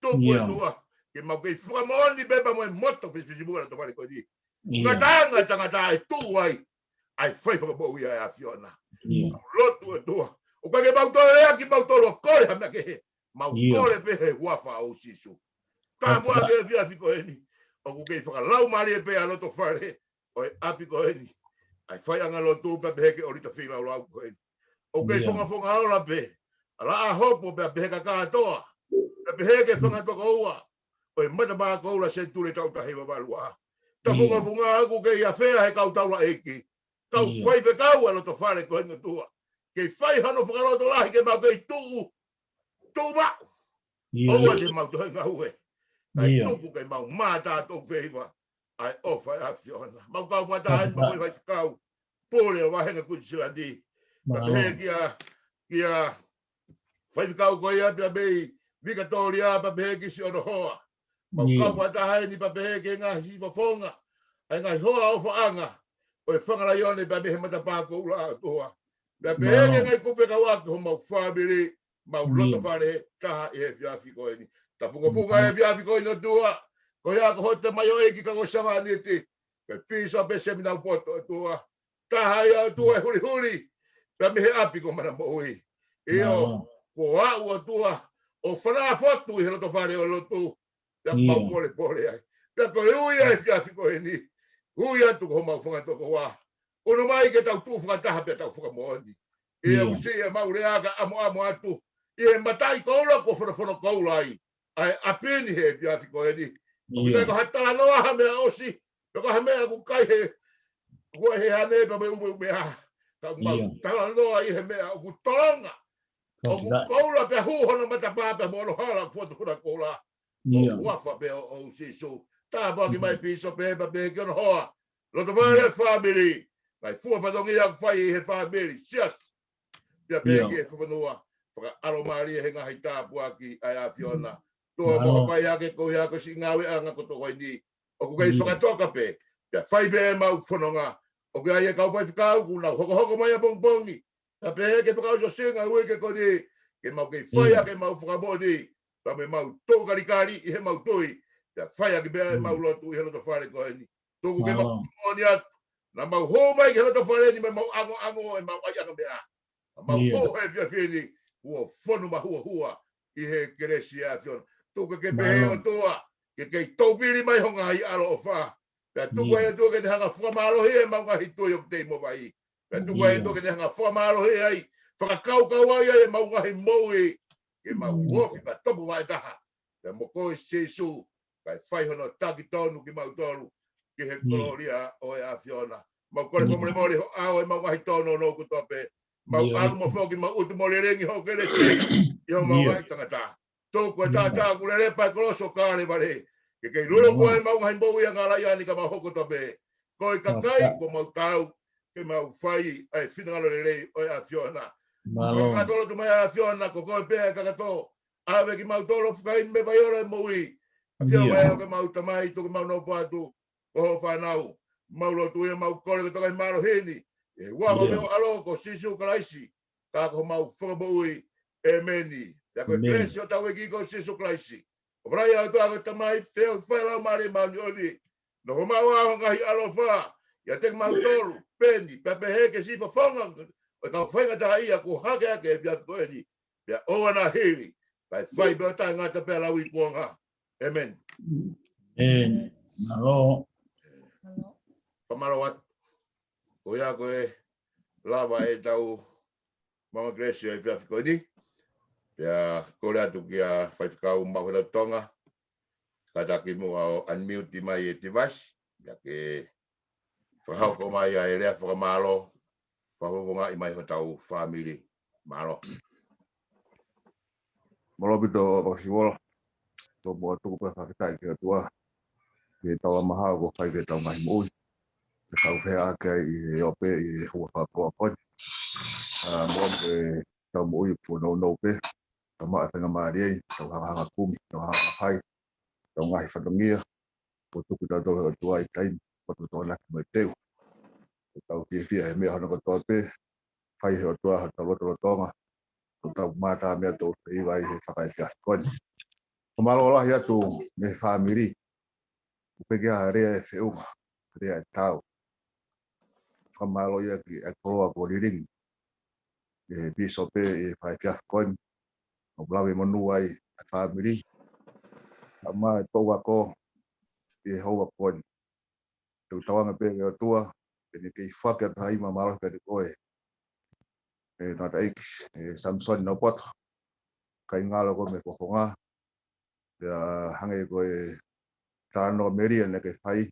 Tuku ʻOtua ke mau kei fakamoʻoni pē pea mo e moto fisifisimuʻa ʻo e loto fale ko eni. Ngataʻanga ʻo e tangata ʻe tuʻu ai ʻa e fai fakamoʻui ʻa e ʻAfiona. Mau lotu ʻOtua, ʻoku ʻikai ke mau toe lea kimautolu ʻo kole ha meʻa kehe. Mau kole pē he huafa ʻo Sīsū. Tāpuakiʻi e efiafi ko eni. ʻOku kei fakalaumālie pē ʻa e loto fale ʻo e ʻapi ko eni, ʻa e faiʻanga lotu pea pehē ki he ʻōlita feilaulau ko eni. ʻOku kei fongafonga ola pē ʻa Laʻā Hopo pea pehē kia Kātoa, pea pehē ki he fanga tokoua ʻo e Matapā Koula Senituli taʻu taha hiva valu ua. Tafungofunga ʻoku kei ʻafea he kau taulaʻeiki, kau faifekau ʻa e loto fale ko eni ʻOtua. Kei fai hano fakalotolahi ke mau kei tuʻu, tuʻu maʻu. ʻOua te mau toe ngaue. Kae tuku ke mau mātā ʻa e feiva ʻa e ʻofa ʻa e ʻAfiona. Mau kau fakataha ai pea mo e faifekau pule ʻo e vāhenga Kuinisilani, pea pehē kia, kia faifekau ko ia pea mei Vikatōlia pea pehē ki Siʻonohoa. Mau kau fakataha ai ni pea pehē ki he ngaahi fofonga ʻa e ngaahi hoa ʻofaʻanga ʻo e fanga laione pea mei he Matapā Koula ʻOtua. Pea pehē ki he ngaahi kupu fekauʻaki homau fāmili, mau loto fale taha ʻi he efiafi ko eni. Tafungofunga e efiafi ko eni ʻOtua, ko ia ko hota mai ʻo ʻEiki ka ko Savaniti, ko e Pīsope Seminau Poto ʻOtua. Taha ia ʻOtua e hulihuli pea mei he ʻapi ko Manamoʻui. ʻIo, ko au ʻOtua ʻo fanafotu ʻi he loto fale ʻo lotu. Pea mau polepole ai. Pea ko e ui ʻa e efiafi ko eni, ui atu ko homau fanga tokoua, ʻunu mai ke tau tuʻu fakataha pea tau fakamoʻoni. ʻIo, ʻoku siʻi ʻemau lea ka ʻamoʻamo atu ʻi he mataʻi koula kuo fonofono koula ai ʻa e ʻapi ni he efiafi ko eni. ʻOku ʻikai ko ha talanoa ha meʻa ʻosi, pe ko ha meʻa ʻoku kai he, ko e hane pea mo e umeʻumeʻa. Ka mau talanoa ʻi he meʻa ʻoku tolonga, ʻoku koula pea hū hono matapā pea mo hono hala ʻoku fotu huna koula. ʻOku ʻafa pē ʻo Sīsū. Tāpuaki mai pīsope pea pehē ki hono hoa, loto fale, fāmili, ngaahi fua fatongia ʻoku fai ʻi he fāmili, siasi, pea pehē ki he fonua. Fakaʻalomālie he ngaahi tāpuaki ʻa e ʻAfiona. Tuʻa mo hapai hake ko ia ko siʻi ngāueʻanga ko toko eni ʻoku kei fakatoka pē, pea fai pē ʻemau fononga. ʻOku ʻi ai e kau faifekau kuo nau hokohoko mai ʻapongipongi, pea pehē ke fakaʻosi ʻa e ngaahi uike ko eni, ke mau kei fai ʻaki ʻemau fakamoʻoni, pea mo ʻemau tōkalikali ʻi heʻemau tui, pea fai ʻaki pē ʻemau lotu ʻi he loto fale ko eni. Tuku ke mau moʻoni atu, naʻa mau hū mai ki he loto fale ni mo ʻemau ʻangoʻango ʻemau ʻaiʻanga meʻa. Naʻa mau hū he efiafi ni, kuo fonu mahuohua ʻi he kelesi ʻa e ʻAfiona. Tuku ke pehē ʻOtua, ke kei tōpili mai ho ngaahi ʻaloʻofa. Pea tuku ai ʻOtua ke ne hanga fakamālohi ʻemau ngaahi tui ʻoku tei mo vai. Pea tuku ai ʻOtua ke ne hanga fakamālohi ai, fakakaukau ai ʻemau ngaahi moʻui, ke mau ofi pea topu vaʻe taha pea mo koe Sīsū, kae fai hono taki tonu kimautolu ki he kolōlia ʻo e ʻAfiona. Mau kole fakamolemole ho ʻao ʻemau ngaahi tōnounou kotoa pē. Mau ʻalu mo foki, mau ʻutu mo lelei ho kelesi ʻi homau ngaahi tangata. Tuku e taʻataʻa kuo lele pē ʻi he kolosi ʻo Kalevale, ke kei lolo ko ē ʻemau ngaahi moʻui ʻa e ngaahi laione ka mau hoko kotoa pē ko e kakai kuo mau tau ke mau fai ʻa e finangalo lelei ʻo e ʻAfiona. Fakakakato loto mai ʻa e ʻAfiona, ko koe pē ʻa e kakato. ʻAve kimautolu ʻo fakainu mei he vai ʻo e moʻui. ʻAfio mai ʻo ke mau Tamai, tuku ke mau nofo atu ko ho fānau. Mau lotu ia, mau kole ko e toka ʻi mālohi ni, ʻi he huafa pē ʻo ho ʻAlo ko Sīsū Kalaisi, ka ko homau Fakamoʻui. ʻEmeni. Pea ko e kelesi ʻo hotau ʻEiki ko Sīsū Kalaisi, ʻofa lahi ʻa e ʻOtua ko e Tamai, feohi ʻa e Laumālie Māʻoniʻoni, nofomuʻa ʻo e ngaahi ʻaloʻofa ʻiate kimautolu pē ni, pea pehē ki he siʻi fofonga ʻo e kau faingataʻaʻia kuo hake hake he efiafi ko eni, pea ʻoua naʻa hili, kae fai pē ʻo taʻengata pea lauikuonga. ʻEmeni. ʻEmeni. Mālō. Fakamālō atu. Ko ia ko e lava ʻetau maʻunga kelesi ʻo e efiafi ko eni. Pea kole atu kia Faifekau Maʻuhelautonga, kātaki muʻa ʻo unmute mai e device, pea ke fakahoko mai ʻa e lea fakamālō, fakafofongaʻi mai hotau fāmili. Mālō. Mālō ʻaupito Fakasivola. Tuku pē ʻa e fakafetaʻi ki he ʻOtua ki heʻetau ʻamanaki kuo fai ki heʻetau ngaahi moʻui, ke tau feʻiloaki ai ʻi he ope ʻi he huafa ko eni. ʻA, mo e tau moʻui ʻoku nounou pē, tau maʻu e faingamālie, tau hangahanga kumi, tau hangahanga fai ʻetau ngaahi fatongia kuo tuku kiate kitautolu ʻe he ʻOtua ʻi he taimi ʻoku tau tokonaki mo e teu. Ke tau fiefia he meʻa hono kotoa pē, fai ʻe he ʻOtua hotau lotolotonga, ʻo tau mātā meʻa tau fai ai he fakaefiafi ko eni. Fakamālō lahi atu mei he fāmili, ʻoku ʻikai ke ʻi ai ha lea ʻe feʻunga, lea ʻe taau. Fakamālō ia ki he koloa kuo lilingi ʻe he pīsope ʻi he fakaefiafi ko eni, ʻo lave monū ai ʻa e fāmili, ʻa e toʻu ako ʻi he houa ko eni. Te u tauange pē ki he ʻOtua ke ne kei foaki atu ha ivi mālohi kiate koe, ʻe tangataʻeiki, ʻe Samisoni Naupoto, kae ngalo koe mei he fofonga. Pea hangē ko e talanoa melie naʻe kei fai,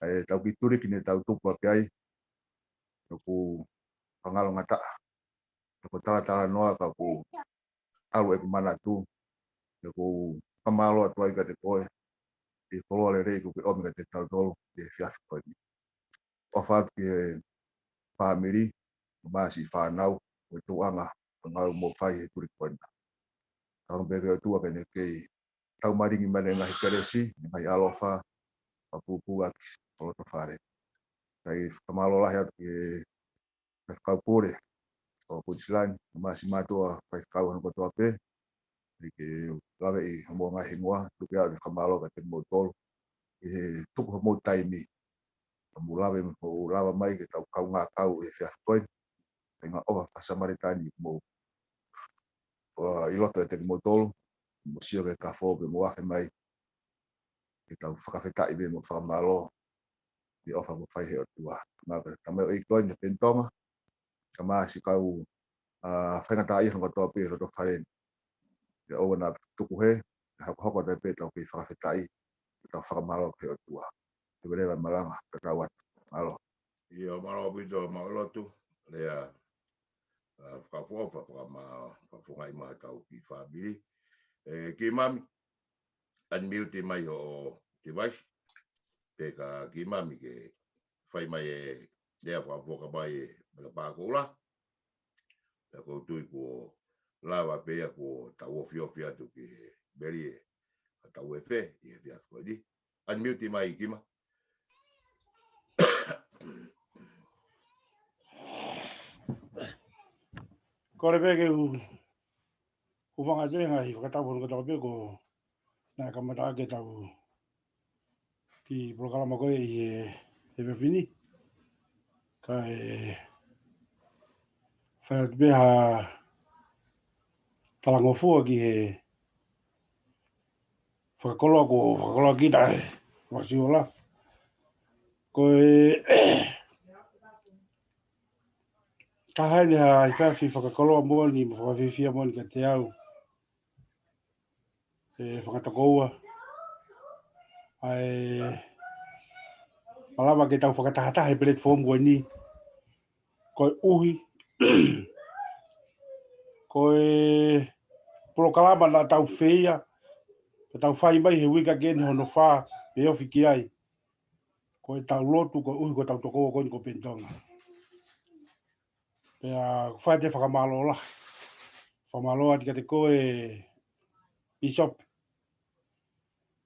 ʻa ʻetau kiʻi tuliki ne tau tupu hake ai, ʻoku fakangalongataʻa. Ko e talatalanoa ka ʻoku ʻalu ʻeku manatu, ʻoku ou fakamālō atu ai kiate koe ʻi he koloa lelei kuo ke ʻomi kiate kitautolu ʻi he efiafi ko eni. ʻOfa atu ki he fāmili, mo e siʻi fānau, mo e tuʻunga ʻo e ngāue ʻoku mou fai he tuliki ko eni. Tauange pē ki he ʻOtua ke ne kei tau malingi mai ʻene ngaahi kelesi, ʻene ngaahi ʻaloʻofa, fakapūpū ʻaki ho loto fale. Kae fakamālō lahi atu ki he Faifekau Pule ʻo Queensland, mo e siʻi mātuʻa faifekau hono kotoa pē, ʻi he lave ʻi homou ngaahi hingoa, tuku ke ʻoatu e fakamālō kiate kimoutolu ʻi he tuku homou taimi, ka mou lave, mou lava mai ke tau kaungā kau ʻi he efiafi ko eni. Kae ʻofa ʻa e Samalitani mo, ʻo ʻi loto ʻiate kimoutolu, mou sio ki he kafo pea mou afe mai ke tau fakafetaʻi pea mo fakamālō ʻi he ʻofa kuo fai ʻe he ʻOtua. Ngā ka tamai ʻo e ʻEiki ko eni ʻa Peni Tonga, kae ʻumaʻā siʻi kau, ʻa, faingataʻaʻia hono kotoa pē ʻi loto fale ni. Pea ʻoua naʻa tuku hē, ke hokohoko atu pē ʻetau kei fakafetaʻi, ʻetau fakamālō ki he ʻOtua. Ke veleva e malanga, tatau atu. Mālō. ʻIo, mālō ʻaupito, mau lotu. Lea, ʻa, fakaʻofoʻofa, fakama-, fakafofongaʻi mai ʻetau kiʻi fāmili. ʻE, Kimami, unmute mai hoʻo device. Pea ka Kimami ke fai mai e lea fakafofonga mai e matapā koula. Pea ʻoku ou tui kuo lava pē ia kuo tau ofiofi atu ki he melie ʻa ʻetau efiafi, ʻi he efiafi ko eni. Unmute mai Kima. Kole pē ke u, u fanga tenga ʻi fakatapu hono kotoa pē ko naʻe kamata ʻaki ʻetau kiʻi polokalama ko ē ʻi he, he efiafi ni. Kae fai atu pē ha talangofua ki he fakakoloa ko, fakakoloa kita ē, Masiola. Ko e, ka hā eni ha efiafi fakakoloa moʻoni, mo fakafiefia moʻoni kiate au. ʻE fanga tokoua. ʻA e malava ke tau fakatahataha he platform ko eni. Koeʻuhi. Ko e polokalama naʻa tau feia. Ke tau fai mai he uike ko eni hono fā, pe ofi ki ai. Ko ʻetau lotu, koeʻuhi ko ʻetau tokoua ko eni ko Peni Tonga. Pea fai atu e fakamālō lahi. Fakamālō atu kiate koe Bishop.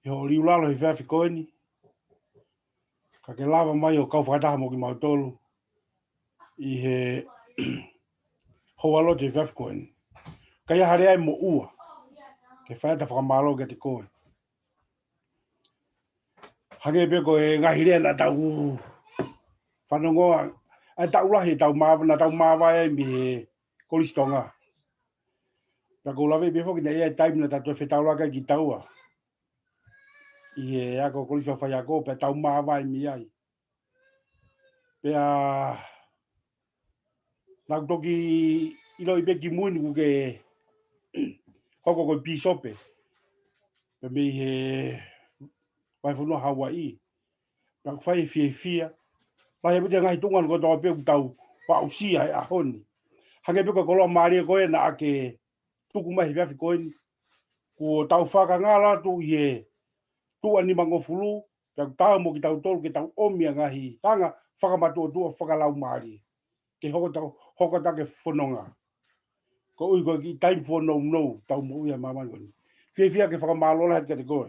ʻI hoʻo liulalo he efiafi ko eni. Ka ke lava mai ʻo kau fakataha mo kimautolu. ʻI he houa lotu he efiafi ko eni. Ka ʻi ai ha lea ʻe moʻua. Ke fai atu e fakamālō kiate koe. Hangē pē ko e ngaahi lea naʻa tau fanongoa, ʻa e taʻu lahi ʻe tau mā-, naʻa tau māvae ai mei he Kolisi Tonga. Pea ʻoku ou lave pē foki naʻe ʻi ai e taimi naʻa tau toe fetaulaki ai kitaua. ʻI he ako Kolisi Faiako, pea tau māvae mei ai. Pea naʻa ku toki ʻiloʻi pē kimui ni kuo ke hoko ko e pīsope. Pea mei he vahefonua Hauaiʻi. Pea ʻoku fai e fiefia. Lahi ʻaupito e ngaahi tuʻunga kotoa pē ʻoku tau aʻusia he ʻaho ni. Hangē pē ko e koloa mālie ko ē naʻa ke tuku mai he efiafi ko eni. Kuo tau fakangalo atu ʻi he tuʻa nimangofulu, pea ʻoku taau mo kitautolu ke tau ʻomi ʻa e ngaahi anga fakamatuʻotuʻa fakalaumālie. Ke hoko tau, hoko atu ki he fononga. Koeʻuhi ko e kiʻi taimi fuʻu nounou, tau moʻui ʻi he māmani ko eni. Fiefia ke fakamālō lahi atu kiate koe.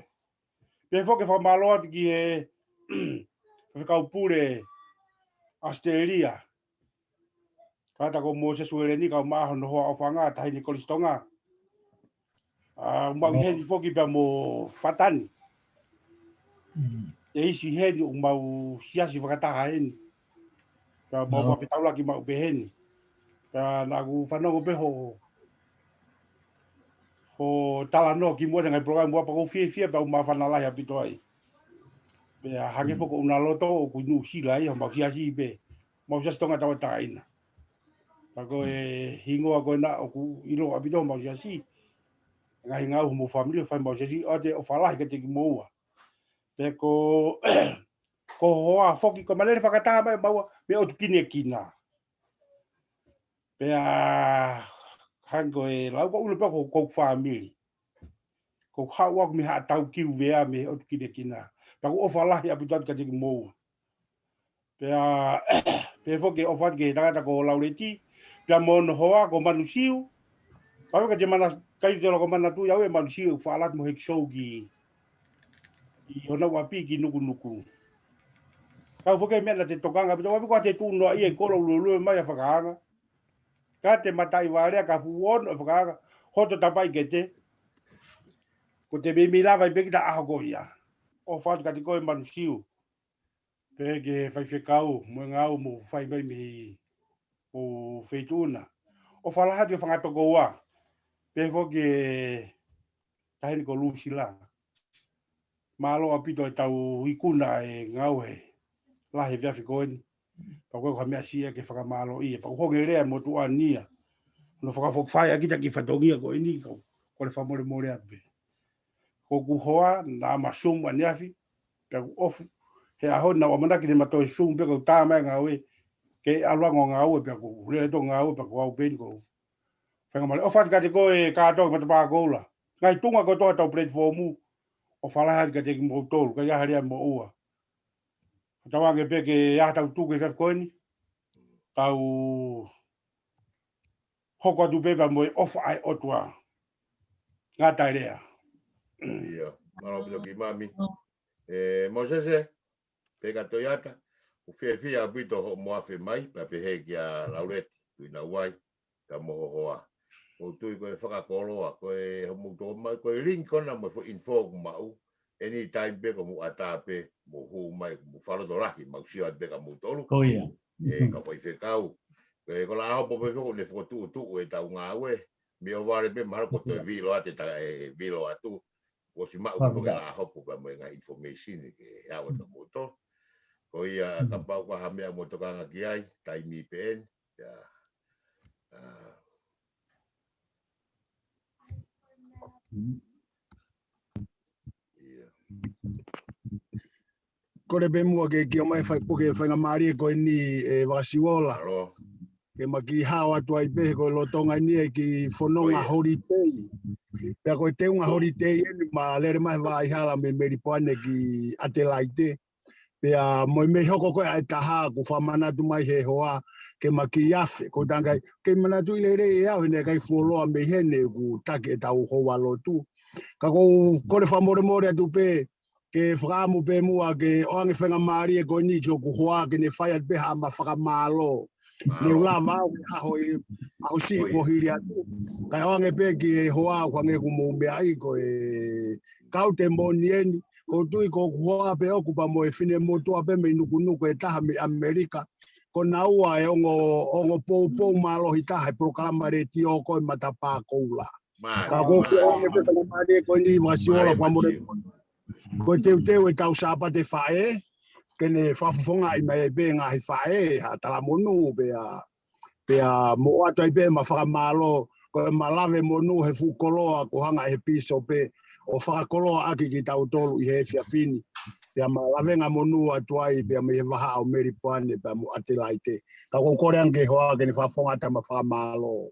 Pea foki ke fakamālō atu ki he, Faifekau Pule ʻAositelēlia. Kātaki ko Mōsese Ueleni kau mai hono hoa ʻofaʻanga, taʻahine Kolisi Tonga. ʻA, ʻoku mau ʻi heni foki pea mo Fatani. ʻE ʻi heni ʻoku mau siasi fakataha heni. Pea mau fetaulaki maʻu pē heni. Pea naʻa ku fanongo pē hoʻo, hoʻo talanoa kimuʻa he ngaahi polokalama muʻa pea ʻoku ou fiefia pea ʻoku ou māfana lahi ʻaupito ai. Pea hangē foki ʻoku ou loto ʻoku ʻi Nuʻusila ia, mau siasi pē. Mau siasi Tonga Tauʻatāina. Pea ko e hingoa ko ena ʻoku ʻiloa ʻaupito mau siasi. Ngaahi ngāue mo e fāmili ʻoku fai mau siasi, ʻoatu e ʻofa lahi kiate kimoua. Pea ko, ko e hoa foki, ko e malele fakataha mai maua, mei ʻOtu Kinekina. Pea hangē ko e lau ko ʻUlu pea ko, ko e fāmili. Ko e haʻu ʻaku mei Haʻa Taukiuvea mei ʻOtu Kinekina. Pea ʻoku ou ʻofa lahi ʻaupito atu kiate kimoua. Pea, pea foki ke ʻofa atu ki he tangata ko Lauleti. Pea mo hono hoa ko Manusiu. Pea foki kiate Mana-, kai te loko Manatuʻi au ʻe Manusiu ʻoku faʻa ʻalu atu mo e heki sou ki, ʻi honau ʻapi ki Nukunuku. Kau foki meʻa naʻa te tokanga, pea tau ʻapi ko ʻete tuʻu noa ʻi he kolo ʻuluʻulu mai ʻa Fakaanga. Ka te mataʻi vale ka fuʻu ono ʻa Fakaanga, hoto tapaʻi kete. Ko te meimei lava ʻi pē kita ʻaho ko ia. ʻOfa atu kiate koe Manusiu. Pea ki he faifekau, mo e ngāue ʻoku fai mai mei he feituʻu na. ʻOfa lahi atu ki he fanga tokoua. Pea foki ki he taʻahine ko Lusila. Mālō ʻaupito ʻetau ikuna e ngāue lahi he efiafi ko eni. Pea ko e ko ha meʻa siʻi ke fakamālō ia. Pea ʻoku hoko e lea motuʻa ni ia. Hono fakafokifai ʻa kita ki he fatongia ko eni, ko, kole fakamolemole atu pē. Ko hoku hoa, naʻa ma Zoom ʻaneafi, pea ʻoku off. He ʻaho ni naʻa ku ʻamanaki te ma toe Zoom pē ko e tā mai e ngāue, ke ʻalu ange ʻo ngāue pea ʻoku lele atu ʻo ngāue pea ko au pē eni ʻoku ou faingamālie. ʻOfa atu kiate koe Kātoa ki Matapā Koula. Ngaahi tuʻunga kotoa ʻetau platform, ʻofa lahi atu kiate kimoutolu, kae ʻi ai ha lea mo ua. Tauange pē ke ʻi ai haʻatau tuku he efiafi ko eni. Tau hoko atu pē pea mo e ʻofa ʻa e ʻOtua. Ngata e lea. Ia, mālō ʻaupito ki mami. ʻE, Mōsese, pea ka Toiata, ʻoku fiefia ʻaupito hoʻomo afe mai, pea pehē kia Lauleti, Tuʻinauai, pea mo ho hoa. ʻOku ou tui ko e fakakoloa, ko e hoʻomou tō mai, ko e link ko ena mo e foʻi info ʻoku maʻu, anytime pē ko mou ʻatā pē, mou hū mai, mou fakalotolahi, mau sio atu pē kia moutolu. Ko ia. ʻE, kau faifekau. Ko e, ko Laʻahopo pē foki ʻoku ne fokotuʻutuʻu ʻetau ngāue, mei ʻOvale pē mahalo ko e toe vilo atu, ta, ʻe, vilo atu. ʻOsi maʻu pē foki ʻe Laʻahopo pea mo e ngaahi information ke aʻu atu kia moutolu. Ko ia kapau ko ha meʻa mou tokanga ki ai, taimi pē eni. Ia. ʻA. Ia. Kole pē muʻa ke kiʻi ʻomai fai puke faingamālie ko eni ʻe Vasivola. Mālō. Ke ma kiʻi hao atu ai pē he ko e lolotonga eni e kiʻi fononga holiday. Pea ko e teunga holiday eni ma lele mai he vaʻa hala mei Melipoane ki ʻAtelaite. Pea mo e meʻa hoko ko ē ʻa e taha ʻoku fakamanatu mai he hoa ke ma kiʻi afe. Ko e tangai, ke manatuʻi lelei ʻe au he naʻe ʻikai fuoloa mei heni ʻeku taki ʻetau houa lotu. Ka ʻoku ou kole fakamolemole atu pē ke fakaʻamu pē muʻa ke ʻoange faingamālie ko eni ki hoku hoa ke ne fai atu pē haʻama fakamālō. Ne u lava au he ʻaho ʻi, ʻaho siʻi kuo hili atu. Kae ʻoange pē ki he hoa ʻoku hangē ʻoku mou meaʻi ko e kau temoni eni. ʻOku ou tui ko hoku hoa pē ʻoku pea mo e finemotuʻa pē mei Nukunuku ʻe taha mei ʻAmelika. Ko naua ʻe ongo, ongo poupou mālohi taha he polokalama letiō ko e Matapā Koula. Ka ʻoku ou fie ʻoange pē faingamālie ko eni Vasivola fakamolemole. Ko e teuteu ʻetau Sāpate Faʻē, ke ne fakafofongaʻi mai pē ngaahi faʻē, ha talamonū pea, pea mo ʻoatu ai pē ʻema fakamālō, ko ʻema lave monū he fuʻu koloa, ko e hanga ʻe he pīsope, ʻo fakakoloaʻaki kitautolu ʻi he efiafi ni. Pea ma lavenga monū atu ai, pea mei he vahaʻa ʻo Melipoane, pea mo ʻAtelaite. Ka ʻoku ou kole ange ki he hoa ke ne fakafofongaʻi ʻema fakamālō.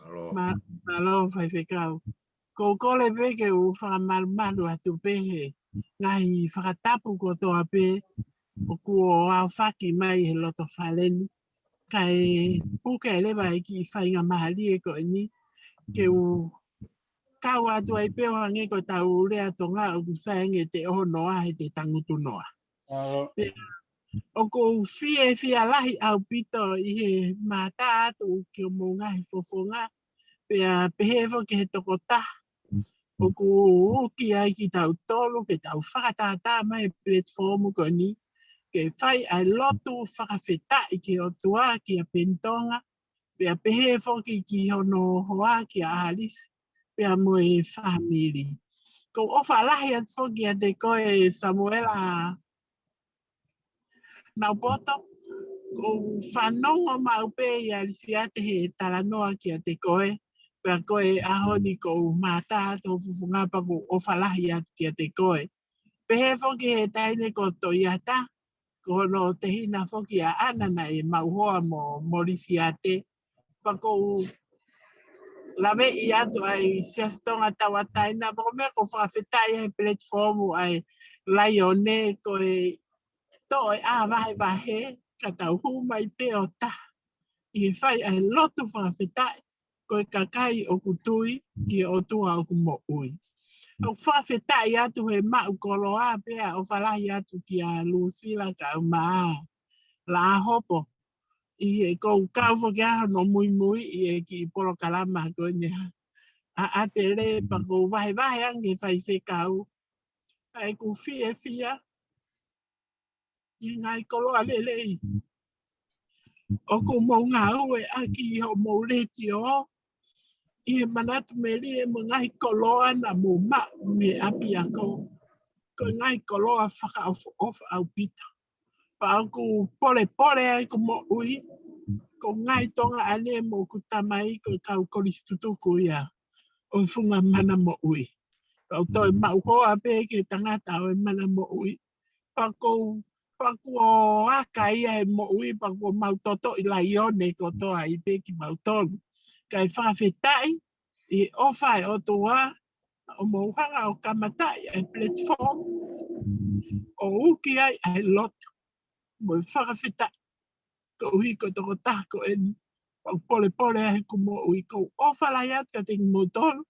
Mālō. Ma-, mālō faifekau. ʻOku ou kole pē ke u fakamalumalu atu pē he ngaahi fakatapu kotoa pē ʻoku ʻo aofaki mai he loto fale ni. Kae puke leva e kiʻi faingamālie ko eni ke u kau atu ai pē ʻo hangē ko ʻetau lea Tonga ʻoku sai ange te ʻoho noa he te tangutu noa. Pea ʻoku ou fiefia lahi ʻaupito ʻi he mātā atu ki hoʻomou ngaahi fofonga, pea pehē foki ki he tokotaha ʻoku uki ai kitautolu ke tau fakatātā mai he platform ko eni, ke fai ʻa e lotu fakafetaʻi ki he ʻOtua kia Peni Tonga, pea pehē foki ki hono hoa kia ʻAlisi, pea mo e fāmili. ʻOku ou ʻofa lahi atu foki kiate koe Samuela Naupoto, ʻoku ou fanongo maʻu pē ʻi ʻAlisi ʻa e talanoa kiate koe, pea ko e ʻaho ni ʻoku ou mātā atu ho fofonga pea ʻoku ou ʻofa lahi atu kiate koe. Pehē foki he taʻahine ko Toiata, ko hono tehina foki ʻa ʻAna naʻe maʻu hoa mo Molisiate. Pea ʻoku ou laveʻi atu ʻa e Siasi Tonga Tauʻatāina, pea ko e meʻa ʻoku ou fakafetaʻi he platform ʻa e Laione ko e toʻo e ʻā vahevahe, ka tau hū mai pē ʻo taha ʻi he fai ʻa e lotu fakafetaʻi, ko e kakai ʻoku tui ki he ʻOtua ʻoku moʻui. ʻOku fakafetaʻi atu he maʻu koloa pea ʻofa lahi atu kia Lusila kae ʻumaʻā Laʻahopo. ʻI he ʻoku ou kau foki au hono muimui ʻi he kiʻi polokalama ko eni ʻa ʻAtele pea ʻoku ou vahevahe ange faifekau. ʻA ʻeku fiefia ʻi he ngaahi koloa lelei ʻoku mou ngāueʻaki ʻi hoʻomou letiō, ʻi he manatu melie mo e ngaahi koloa naʻa mou maʻu mei ʻapiako. Ko e ngaahi koloa fakaʻofoʻofa ʻaupito. Pea ʻoku polepole ai ʻeku moʻui, ko e ngaahi Tonga ʻanenai mo ʻeku tamai ko e kau kolisi tutuku ia ʻo e funga mana moʻui. Pea ʻoku toe maʻu hoa pē ki he tangata ʻo e mana moʻui. Pea ʻoku ou pea kuo aka ia he moʻui, pea kuo mau totoʻi laione kotoa ai pē kimautolu. Kae fakafetaʻi ʻi he ʻofa ʻa e ʻOtua, ʻo mou hanga ʻo kamataʻi ʻa e platform, ʻo uki ai ʻa e lotu mo e fakafetaʻi. Koeʻuhi ko e tokotaha ko eni, pea u polepole ai heʻeku moʻui, ʻoku ou ʻofa lahi atu kiate kimoutolu,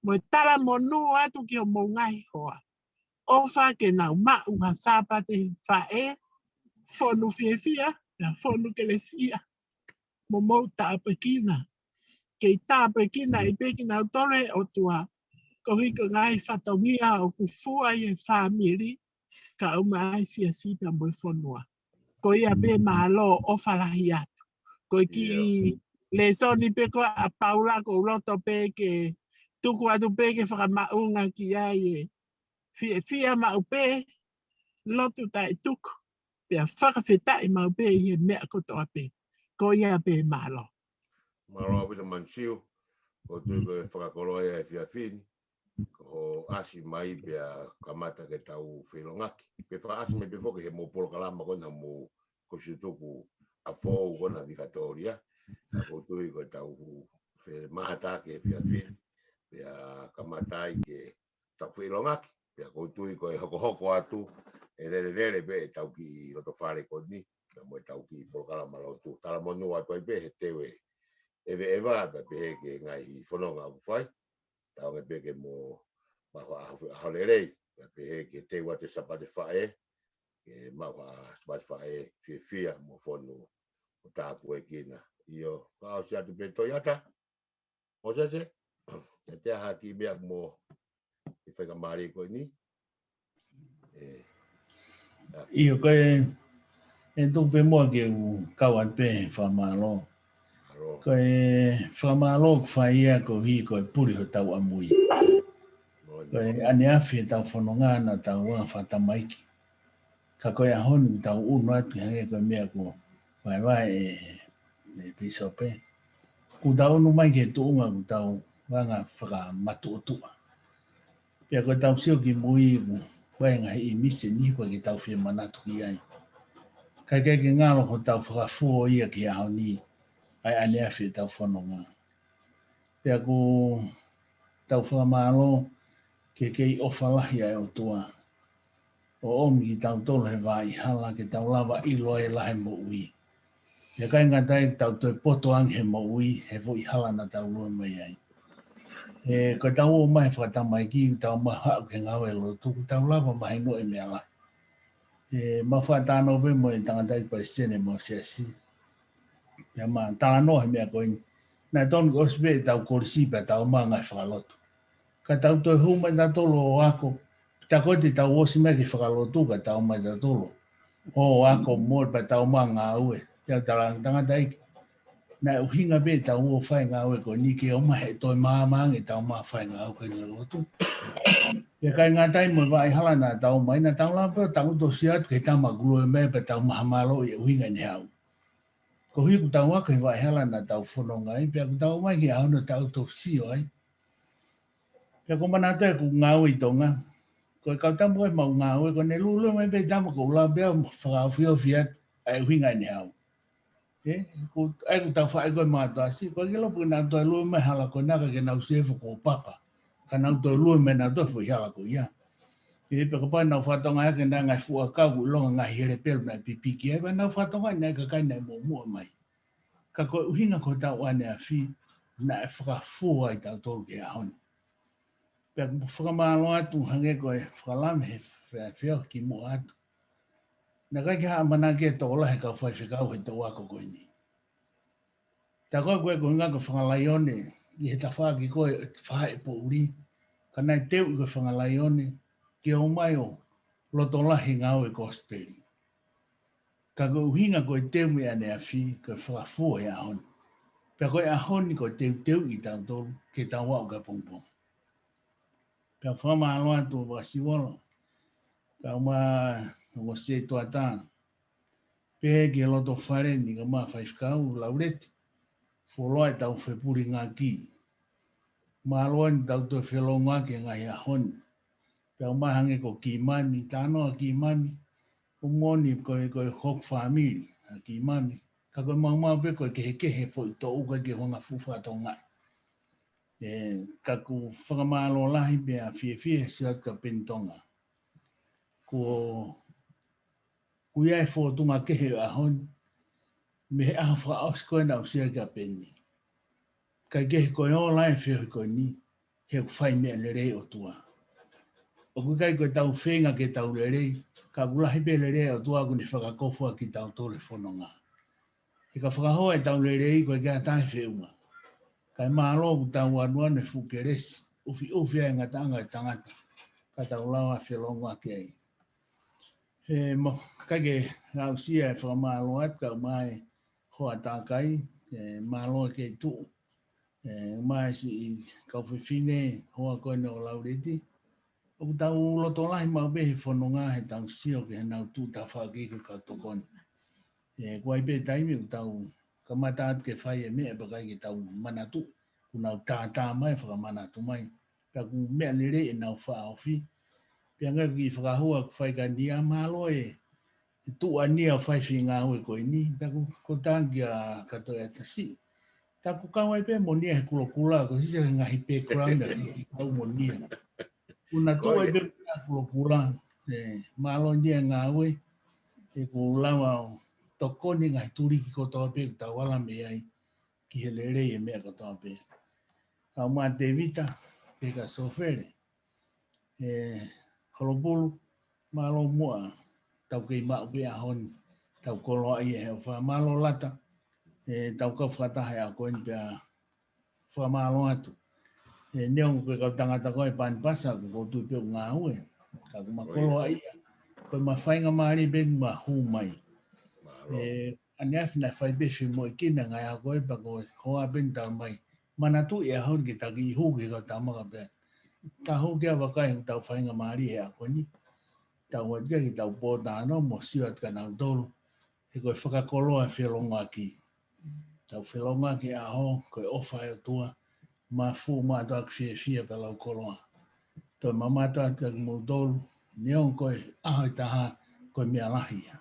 mo e talamonū atu ki hoʻomou ngaahi hoa. ʻOfa ke nau maʻu ha Sāpate Faʻē, fonu fiefia, pea fonu kelesiʻia, mo mou tāpuekina. Kei tāpuekina ai pē kinautolu ʻe he ʻOtua, koeʻuhi ko e ngaahi fatongia ʻoku fua ʻi he fāmili, kae ʻumaʻā e siasi pea mo e fonua. Ko ia pē, mālō, ʻofa lahi atu. Ko e kiʻi lēsoni pē ko ē ʻa Paula, ʻoku ou loto pē ke tuku atu pē ke fakamaʻunga ki ai e fiefia maʻu pē, lotu taʻetuku, pea fakafetaʻi maʻu pē ʻi he meʻa kotoa pē. Ko ia pē, mālō. Mālō ʻaupito Manisiu, ʻoku ou tui ko e fakakoloa ia he efiafi ni, ko hoʻo ʻasi mai pea kamata ke tau feʻiloaki. Pea fakaʻasi mai pē foki he mou polokalama ko ena mou ko e siutuku ʻa Foʻou ko ena Vikatōlia. ʻOku ou tui ko e tau femahata ki he efiafi ni, pea kamata ai ke tau feʻiloaki. Pea ʻoku ou tui ko e hokohoko atu, ʻe lelelele pē ʻetau kiʻi loto fale ko eni, pea mo ʻetau kiʻi polokalama lotu. Talamonū atu ai pē he teu e ʻeveʻeva, pea pehē ki he ngaahi fononga ʻoku fai. Tau ange pē ke mo maʻu ha ʻaho, ʻaho lelei, pea pehē ki he teu atu e Sāpate Faʻē, ke maʻu ha Sāpate Faʻē fiefia mo fonu mo tāpuekina. ʻIo, fakaʻosi atu pē Toiata. Mōsese, ʻiate au ha kiʻi meʻa mo e faikamālie ko eni. ʻE, ʻa. ʻIo, ko e, ʻe tuku pē muʻa ke u kau atu pē he fakamālō. Mālō. Ko e fakamālō ʻoku fai ia koeʻuhi ko e puli hotau ʻamui. Mālō. Ko e ʻaneafi ʻetau fononga naʻa tau anga fakatamaiki. Ka ko e ʻaho ni ʻoku tau ʻunu atu ki he hangē ko e meʻa kuo vahevahe ʻe, ʻe Pīsope. ʻOku tau ʻunu mai ki he tuʻunga ʻoku tau anga fakamatuʻotuʻa. Pea ko ʻetau sio ki mui ʻoku ʻi ai e ngaahi ʻīmisi ʻe niʻihi ʻoku ʻikai ke tau fie manatu ki ai. Ka ʻoku ʻikai ke ngalo hotau fakafō ia ki he ʻaho ni, ʻa e ʻaneafi ʻetau fononga. Pea ʻoku tau fakamālō ki he kei ʻofa lahi ʻa e ʻOtua ʻo ʻomi kitautolu he vaʻa hala ke tau lava ʻiloa e lahi moʻui. Pea ʻikai ngata ai, tau toe poto ange he moʻui he foʻi hala naʻa tau lue mai ai. ʻE, ko ʻetau ō mai he fakatamaiki, tau ō mai ʻo haʻu ki he ngāue lotu, ʻoku tau lava mahinoʻi e meʻa lahi. ʻE, mau fakatalanoa pē mo e tangataʻeiki palesiteni ʻemau siasi. Pea ma talanoa he meʻa ko eni. Naʻe tonu ke ʻosi pē ʻetau kolisi pea tau ō mai ʻo ngaahi fakalotu. Ka tau toe hū mai tautolu ʻo ako. Pea ko e te tau ʻosi mai ki he fakalotu ka tau ō mai tautolu ʻo ako mo pea tau ō mai ʻo ngāue. Pea u tala ange, tangataʻeiki, naʻe ʻuhinga pē ʻetau ō fai e ngāue ko eni ke ō mai he toe maama ange ʻetau ō mai fai e ngāue ko eni ʻo e lotu. Pea ʻikai ngata ai, mo e vaʻa hala naʻa tau ō mai, naʻa tau lava pē ʻo tangutu ʻo sio atu ki he tama ʻoku lue mai pea tau mahamālō ʻi he ʻuhinga ʻene haʻu. Koeʻuhi ʻoku tau ako he vaʻa hala naʻa tau fononga ai, pea ʻoku tau ō mai ki he ʻaho ni ʻo tau toe sio ai. Pea ʻoku ou manatu ʻeku ngāue ʻi Tonga. Ko e kau tama ko ē ʻemau ngāue, ko ʻene lue, lue mai pē e tama ʻoku ou lava pē ʻo fakaofiofi atu ʻa e ʻuhinga ʻene haʻu. ʻE, ʻoku, ʻa ia ʻoku tau faʻa ʻai ko ē ʻemau ʻatasiʻi, ʻoku ʻikai ke lopu ke nau toe lue mai he hala ko ena ka ke nau sefo ko papa. Ka nau toe lue mai nautolu he foʻi hala ko ia. ʻE, pea kapau naʻa nau fakatokangaʻi hake ʻenau ngaahi fuʻu ʻakau ʻoku ʻilonga ngaahi helepelu naʻe pipiki ai, pea nau fakatokangaʻi naʻe ʻikai ke nau muʻomuʻa mai. Ka ko e ʻuhinga ko hotau ʻaneafi, naʻe fakafua ai tautolu ki he ʻaho ni. Pea ʻoku ou fakamālō atu hangē ko e fakalame he fe-, feohi kimuʻa atu. Naʻe ʻikai ke haʻamanaki e tokolahi e kau faifekau he tau ako ko eni. Tā ko ē ko e ʻuhinga ko e fanga laione, ʻi he tafaʻaki ko ē faʻahi poʻuli, ka naʻe teuʻi ko e fanga laione, ke ō mai ʻo loto lahi ngāue kosipeli. Ka ko e ʻuhinga ko e teu mei ʻaneafi, ko e fakafua he ʻaho ni. Pea ko e ʻaho ni ko e teuteuʻi tautolu, ke tau aʻu ki he pongipongi. Pea fakamālō atu Vakasiwala, kae ʻumaʻā Ongo Setuata, pehē ki he loto fale ni kae ʻumaʻā Faifekau Lauleti, fuoloa ʻetau fepulingaki. Mālō eni ʻetau toe felōngoaki he ngaahi ʻaho ni. Pea ʻumaʻā hangē ko Kimani, talanoa Kimani, ʻoku moʻoni ko e, ko e hoku fāmili, ʻa e kiʻi mami. Ka ko e maumau pē ko e kehekehe foʻi toʻu ʻoku ʻikai ke u hanga ʻo fuʻu fakatonga. ʻE, ka ʻoku ou fakamālō lahi pea fiefia he sio atu kia Peni Tonga. Kuo, kuo ʻi ai e fōtunga kehe ʻo e ʻaho ni, mei he ʻaho fakaʻosi ko ē naʻa ku sio ai kia Peni. Kae kehe ko e ola e feohi ko eni, he ʻoku fai meʻa lelei ʻOtua. ʻOku ʻikai ko ʻetau feinga ke tau lelei, ka ʻoku lahi pē lelei ʻOtua ʻoku ne fakakofu ʻaki kitautolu he fononga. He ka fakahoa ʻetau lelei ko e ke ʻatā e feʻunga. Kae mālō ʻoku tau anuanu he fuʻu kelesi, ʻufiʻufi ai e ngataʻanga e tangata, ka tau lava felongoaki ai. He mo, ʻikai ke aʻusia e fakamālō atu ka ʻomai hoʻatā kai, ʻe mālō e kei tuʻu. ʻE, ʻomai siʻi kau fefine, hoa ko eni ʻo Lauleti. ʻOku tau loto lahi maʻu pē he fononga he tau sio ki heʻenau tuʻu tafaʻaki ko e kau tokoni. ʻE, kuo ʻi ai pē taimi ʻoku tau kamata atu ke fai e meʻa pea ʻikai ke tau manatuʻi, kuo nau tātā mai, fakamanatu mai. Pea ʻoku meʻa lelei ʻenau fakaofi. Pea ngaahi kiʻi fakahua ʻoku fai ka nia mālō e, e tuʻa nia ʻo fai e ngāue ko eni. Pea ʻoku, ko tangi a kato e tasi. Ta ʻoku kau ai pē mo nia he kulokula, ko e sio he ngaahi background ʻa e kau mo nia. Kuo na tuʻu ai pē mo nia he kulokula, ʻe, mālō nia ngāue, ʻe kuo lava ʻo tokoni ngaahi tuliki kotoa pē ʻoku tau ala mei ai, ki he lelei e meʻa kotoa pē. Kau mai Tēvita, pea kia Sofele. ʻE, Holopulu, mālō muʻa, tau kei maʻu pē ʻaho ni, tau koloaʻia he ʻofa, mālō Lata, ʻe, tau kau fakataha he ʻaho ko eni pea fakamālō atu. ʻE, neongo ko e kau tangata ko ē Panipasa, ʻoku ou tui pē ʻoku ngāue. Ka ʻoku ma koloaʻia, ko e ma faingamālie pē ma hū mai. ʻE, ʻaneafi naʻe fai pē femoʻuekina ngaahi ʻaho ko ē pea ko e hoa pē ʻeni tau mai. Manatuʻi e ʻaho ni ke taki ihu ke kau tau maka pē. Ka hū ke avakai ʻoku tau faingamālie he ʻaho ko eni. Tau atu ke tau pōtalanoa mo sio atu kia nautolu. He ko e fakakoloa e felongoaki. Tau felongoaki he ʻaho, ko e ʻofa ʻa e ʻOtua, ma fuʻu mātuʻaki fiefia pea lau koloa. Toe mamata atu kia kimoutolu, neongo ko e ʻaho ʻe taha, ko e meʻa lahi ia.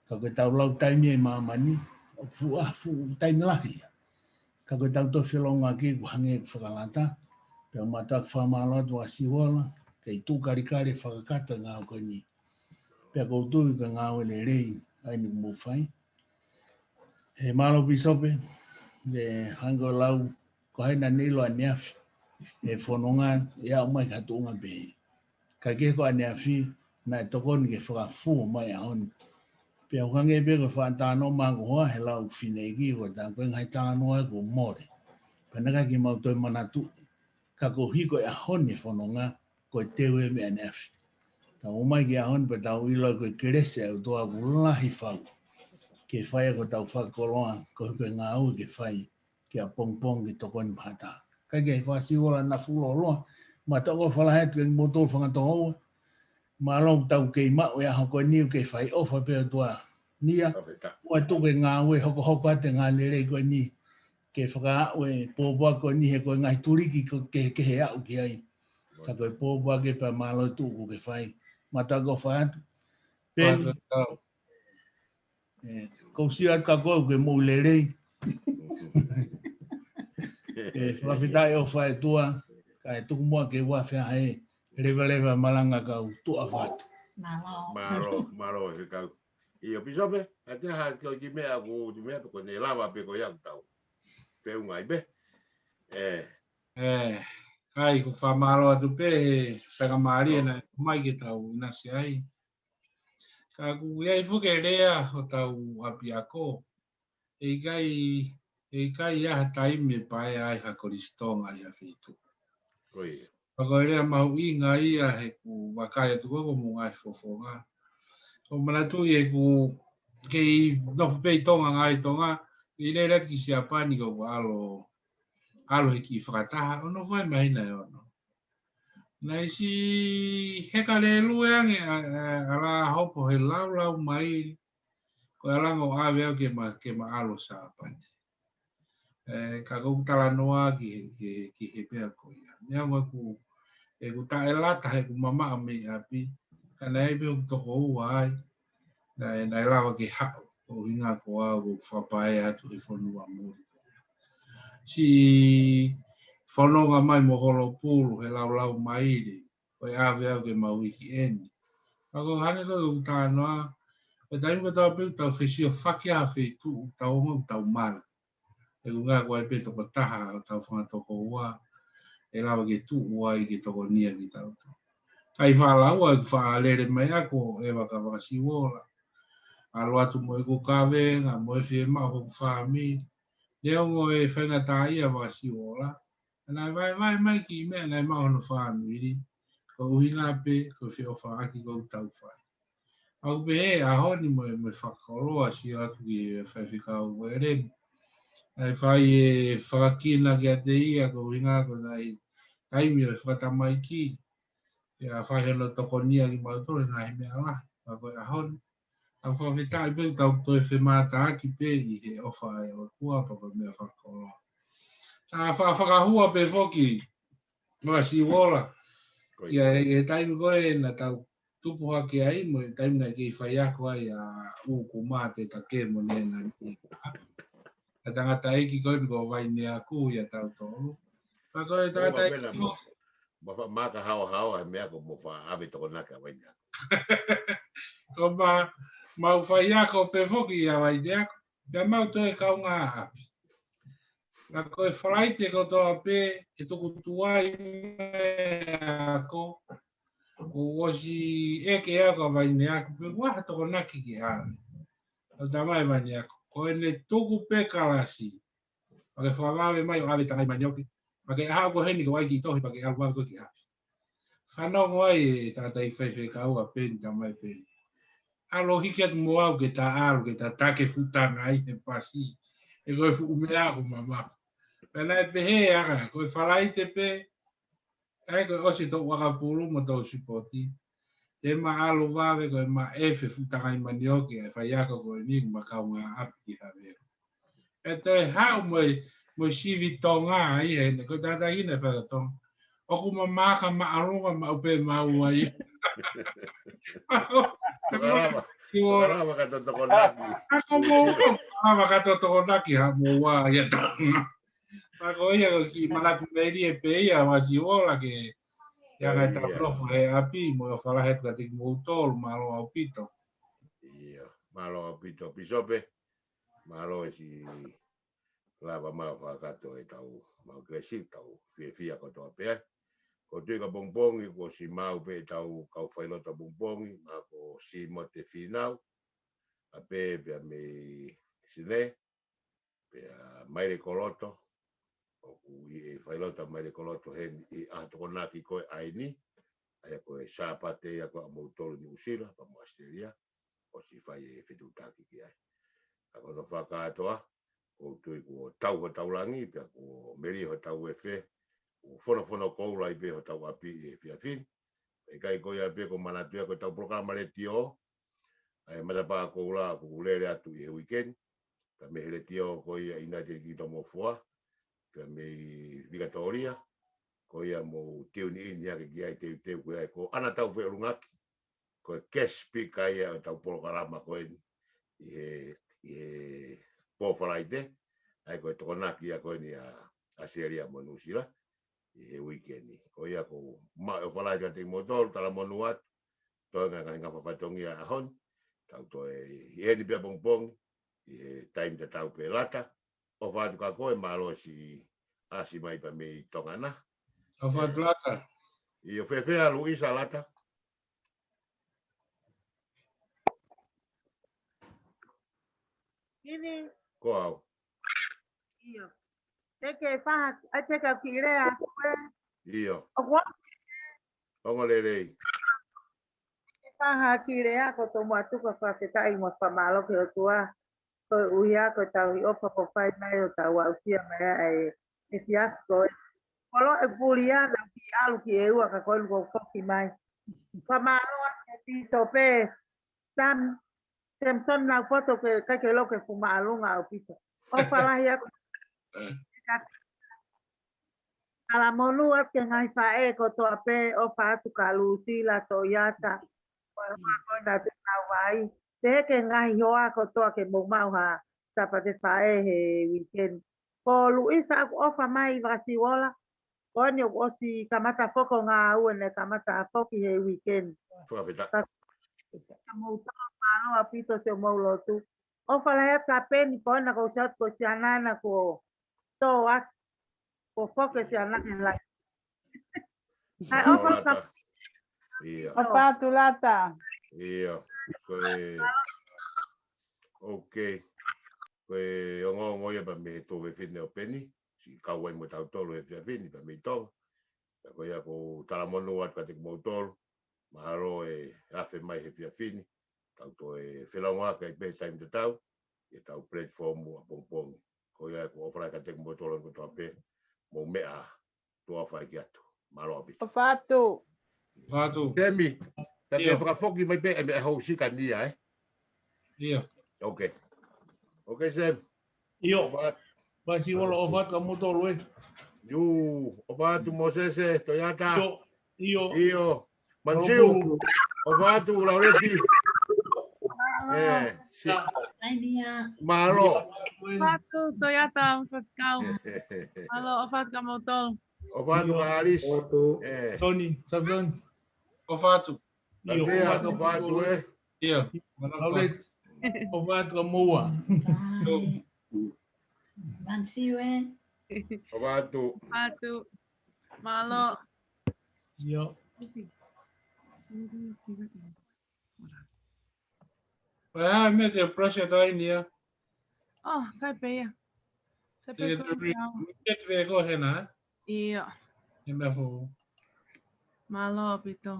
Ka ko ʻetau lau taimi ʻi māmani, ʻoku fuʻu ʻaho fuʻu taimi lahi ia. Ka ko ʻetau toe felongoaki ʻoku hangē ʻoku fakalata, pea mātuʻaki fakamālō atu ʻa Siuola, kei tuʻu kalikali fakakakato e ngāue ko eni. Pea ʻoku ou tui ko e ngāue lelei, ʻa eni ʻoku mou fai. ʻE mālō Pīsope, ʻe hangē ko e lau, ko hai naʻa ne ʻilo ʻaneafi, ʻe fononga, ʻe aʻu mai ki ha tuʻunga pehē. Kae kehe ko ʻaneafi, naʻe tokoni ke fakafua mai e ʻaho ni. Pea ʻoku hangē pē ko e fakatalanoa mai ko e hoa he lau fineʻeiki, ko e ta ko e ngaahi talanoa ʻoku mole. Pea naʻe ʻikai ke mau toe manatuʻi, ka koeʻuhi ko e ʻaho ni e fononga, ko e teu e meʻa ʻaneafi. Tau ō mai ki he ʻaho ni pea tau ʻilo ko e kelesi ʻa e ʻOtua ʻoku lahi fau. Ke fai ko ʻetau fakakoloa, ko e ngāue ke fai, ki ʻapongipongi ki tokoni mahata. Kae kehe Siuola naʻa fuʻu lōloa, ma toko falahetu e moto fanga toko ua. Mālō ʻoku tau kei maʻu e ʻaho ko eni ʻoku kei fai ʻofa pē ʻOtua. Nia, ʻoku tuku e ngāue hokohoko atu e ngāue lelei ko eni. Ke fakaaʻu e pōpoaki ko eni he ko e ngaahi tuliki ko e kehekehe aʻu ki ai. Ka ko e pōpoaki pea mālō e tuʻu ʻoku ke fai. Ma toko falahetu. Peni, ʻe, kou sio atu ka ko e ke moʻui lelei. ʻE, fakafetaʻi ʻofa ʻa e ʻOtua, kae tuku muʻa ke ua fea he levaleva malanga kau tuʻa fatu. Mālō. Mālō, mālō e kau. ʻIo Pīsope, ʻa te ha ko e kiʻi meʻa ʻoku, kiʻi meʻa pe ko ʻene lava pe ko ia ʻoku tau feʻunga ai pē. ʻE. ʻE, kai ʻoku fakamālō atu pē he faingamālie naʻe mai ke tau ʻinasi ai. Ka ʻoku ʻi ai foki e lea ʻo hotau ʻapiako. ʻE ʻikai, ʻe ʻikai ʻi ai ha taimi ʻe paea ai ha kolisi Tonga ʻi ha feituʻu. Ko ia. Ka ko e lea mahuʻinga ia he ʻoku vakai atu ko e ko e mo e ngaahi fofonga. ʻOku manatuʻi ʻeku kei nofo pē ʻi Tonga, ngaahi Tonga, ʻi he lele atu ki Siapani ko ʻeku ʻalu, ʻalu he kiʻi fakataha, ʻo nofo ai māhina ʻe ono. Naʻe ʻi ai e heka lēlue ange ʻa, ʻa, ʻa La Hopo he laulau mai, ko e ʻalu ange ʻo ʻave au ke ma, ke ma ʻalu Sāpate. ʻE, ka ʻoku ou talanoa ki he, ki he, ki he pea ko ia. Neongo ʻeku, ʻeku taʻelata heʻeku mamaʻo mei ʻapi, ka naʻe ʻi ai pē ʻeku tokoua ai, naʻe, naʻe lava ke haʻu, ko e ʻuhinga ko au ʻoku fakapae atu he fonua muli. Siʻi fononga mai mo Holopulu he laulau maile, ko e ʻave au ke mau ʻi heni. Ka ko e hangē ko ʻeku talanoa, ko e taimi kotoa pē ʻoku tau fesiofaki ha feituʻu, tau ongo tau mala. He ʻuhinga ko e pē tokotaha ʻo tau fanga tokoua ʻe lava ke tuʻu ai ke tokonia kitautolu. Kae fakalaua ʻeku faʻa lele mai ʻaku ʻo ʻeva ka Vakasiuola. ʻAlu atu mo ʻeku kavenga, mo e fiemaʻu hoku fāmili. Neongo e faingataʻaʻia ʻa Vakasiuola, naʻe vaevae mai ki he meʻa naʻe maʻu hono fāmili, ko e ʻuhinga pē ko e feʻofaʻaki ʻoku tau fai. ʻOku pehē ʻaho ni mo e, mo e fakakoloa, sio atu ki he faifekau Ueleni. Naʻe fai e fakakina kiate ia ko e ʻuhinga ko e ngaahi taimi ʻo e fakatamaiki. Pea fai hono tokonia kimautolu he ngaahi meʻa lahi, pea ko e ʻaho ni. ʻOku fakafetaʻi pē ʻoku tau toe femātaaki pē ʻi he ʻofa ʻa e ʻOtua pea ko e meʻa fakakoloa. Ka fa-, fakahua pē foki, Vakasiuola. Ko ia. Ia, he, he taimi ko ē naʻa tau tupu hake ai, mo e taimi naʻe kei faiako ai ʻa ʻUkuma Tetakemo Nenani. ʻA e tangataʻeiki ko eni ko Vaineaku ia tautolu. Pea ko e tangataʻeiki mo, mo fa-, maka haohaoa he meʻa ko mo fa ave tokonaki ʻa Vaineaku. Ko ma, mau faiako pē foki ʻia Vaineaku. Pea mau toe kaungāʻapi. Ka ko e Falaite kotoa pē, ʻe tuku tuai mai ʻa e ako, kuo ʻosi ʻeke ʻe au kia Vaineaku pe ʻoku ʻi ai ha tokonaki ke ʻave. Tau tamai Vaineaku, ko ʻene tuku pē kalasi. Pea ke fakavave mai ʻo ʻave Tangai Manioke. Pea ke ʻalu ko heni ko ai ki tohi pea ke ʻalu vave ko ki ʻapi. Fanongo ai e tangataʻeiki faifekau ʻa Peni, tamai Peni. ʻAlu hiki atu mo au ke ta ʻalu, ke ta take fuʻu tanga ʻi he pasi. He ko e fuʻu meʻa ʻoku mamafa. Pea naʻe pehē ʻa e, ko e Falaite pē, ʻa ia ko e ʻosi toʻu ʻakapulu mo toʻu sipoti. Te ma ʻalu vave ko e ma ʻefe fuʻu Tangai Manioke, ʻa e faiako ko eni ma kaungāʻapi ki Havelu. ʻE toe haʻu mo e, mo e sivi Tonga ai heni, ko e tangataʻeiki naʻe fai Tonga. ʻOku ma maka māʻolunga maʻu pē maua ia. Ako, Tokalava, Tokalava ka to tokonaki. Ako mo, Tokalava ka to tokonaki ha mo ua ia Tonga. Ako ia ko e kiʻi manatu melie pē ia Vakasiuola ke, ia ngai tau nofo he ʻapi, mo e ʻofa lahi atu kiate kimoutolu, mālō ʻaupito. Ia, mālō ʻaupito, Pīsope. Mālō e siʻi lava mai ʻo fakakakato ʻetau mau kelesi, tau fiefia kotoa pē ai. Ko e tui ka pongipongi, kuo ʻosi maʻu pē ʻetau kau failotu pongipongi, ma ko Simote Fīnau, ʻa pē pea mei Sine, pea Maile Koloto, ʻoku ʻi he failotu Maile Koloto heni ʻi he tokonaki ko ē ʻaeni, ʻa ia ko e Sāpate ia ko ē ʻa moutolu Nuʻusila, pea mo ʻAositelēlia, ʻosi fai e fetuʻutaki ki ai. Ka ko hono fakakātoa, ʻoku ou tui kuo tau hotau langi, pea kuo melie hotau efe, kuo fonofono koula ai pē hotau ʻapi ʻi he efiafi ni. ʻIkai ko ia pē ko e manatu ia ko ʻetau polokalama letiō, ʻa e Matapā Koula ʻoku lele atu ʻi he uike ni, pea mei he letiō ko ia United Kingdom of Foa, pea mei Vikatōlia, ko ia mou tune in ia ke ki ai teuteu ko ia ko ʻAna Tau Feʻulungaki, ko e guest speaker ia ʻo ʻetau polokalama ko eni ʻi he, ʻi he pō Falaite, ʻa ia ko e tokonaki ia ko eni ʻa ʻAositelēlia mo Nuʻusila, ʻi he uike ni. Ko ia ko ma ʻofa lahi kiate kimoutolu, talamonū atu, toe ngaahi ngaahi fatongia ʻaho ni, tau toe ʻi heni pē pongipongi, ʻi he taimi tatau pē Lata, ʻofa atu kia koe, mālō siʻi ʻasi mai pē mei Tonga na. ʻOfa atu Lata. ʻIo, fēfē ʻa Luisa Lata? Ini. Ko au. ʻIo. Te ke faha, ʻa te ke kiʻi lea ʻaku ē. ʻIo. ʻOku ʻa? Ongo lelei. Te ke faha kiʻi lea ʻaku, Tomuatuka, fakafetaʻi mo fakamālō ki he ʻOtua. Koeʻuhi ko e tauhi ʻofa kuo fai mai ʻo tau aʻusia mai ʻa e, e fiasco ē. Kolo e puli ʻa e kiʻi ʻalu ki ʻEua ka ko eni kuo foki mai. Fakamālō atu ki he Pīsope Sam, Samson Naupoto ke, ke, ke loke fuʻu māʻolunga ʻaupito. ʻOfa lahi atu. Talamonū atu ki he ngaahi faʻē kotoa pē, ʻofa atu kia Lusila, Toʻiata, ko e ʻuhinga ko ē naʻa nau ō ai. Pehē ki he ngaahi hoa kotoa ke mou maʻu ha Sāpate Faʻē he weekend. Ko Luisa ʻoku ʻofa mai Vakasiuola. Ko eni ʻoku ʻosi kamata foki ʻo ngāue, naʻe kamata foki he weekend. Fakafetaʻi. Ka, ka mou tau mālō ʻaupito siʻomou lotu. ʻOfa lahi atu kia Peni, ko ena ʻoku ou sio atu ko e siana ena kuo tō atu, kuo foki e siana he live. ʻAi, ʻofa atu. ʻIo. ʻOfa atu Lata. ʻIo. Ko e, okay. Ko e ongoongo ia pea mei he tuofefine ʻo Peni, siʻi kau ai mo tautolu he efiafi ni pea mei Tonga. Pea ko ia ʻoku ou talamonū atu kiate kimoutolu. Mālō e afe mai he efiafi ni. Tau toe felāunga kae pē taimi tatau ʻi heʻetau platform ʻapongipongi. Ko ia ʻoku ou ʻofa lahi kiate kimoutolu kotoa pē, mou meʻa, tuʻa fai ki atu. Mālō ʻaupito. ʻOfa atu. ʻOfa atu. Temi, ka ke fakafoki mai pē, ʻe meʻa hou sika nia, ē? ʻIo. Okay. Okay, Sam. ʻIo. ʻOfa atu. Vakasiuola, ʻofa atu kia moutolu, ē. ʻIo, ʻofa atu Mosese, Toyata. ʻIo. ʻIo. ʻIo. Mansiu, ʻofa atu Lauleti. ʻE, si. Mālō. ʻOfa atu Toyata, ʻofa atu kau. Mālō, ʻofa atu kia moutolu. ʻOfa atu ʻIo. Alice. ʻOfa atu. ʻE. Soni, Samson. ʻOfa atu. ʻIo, ʻofa atu, ʻofa atu, ē. ʻIo. Lauleti. ʻOfa atu kia moua. ʻIo. Mansiu, ē. ʻOfa atu. ʻOfa atu. Mālō. ʻIo. Pea meʻa te pressure tai ni ia. Oh, sai pē ia. Sai pē ko ia. Te ke re-, te ke re ko hena, ē? ʻIo. He meʻa foʻou. Mālō ʻaupito.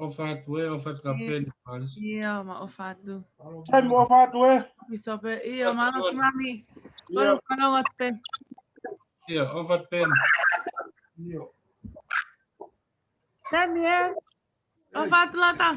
ʻOfa atu ē, ʻofa atu kia Peni, Paris. ʻIo, mou ʻofa atu. Sai mo ʻofa atu ē. Pisope, ʻio, mālō ki mami. ʻIo. Mālō, mālō atu pē. ʻIo, ʻofa atu Peni. ʻIo. Temi ē. ʻOfa atu Lata.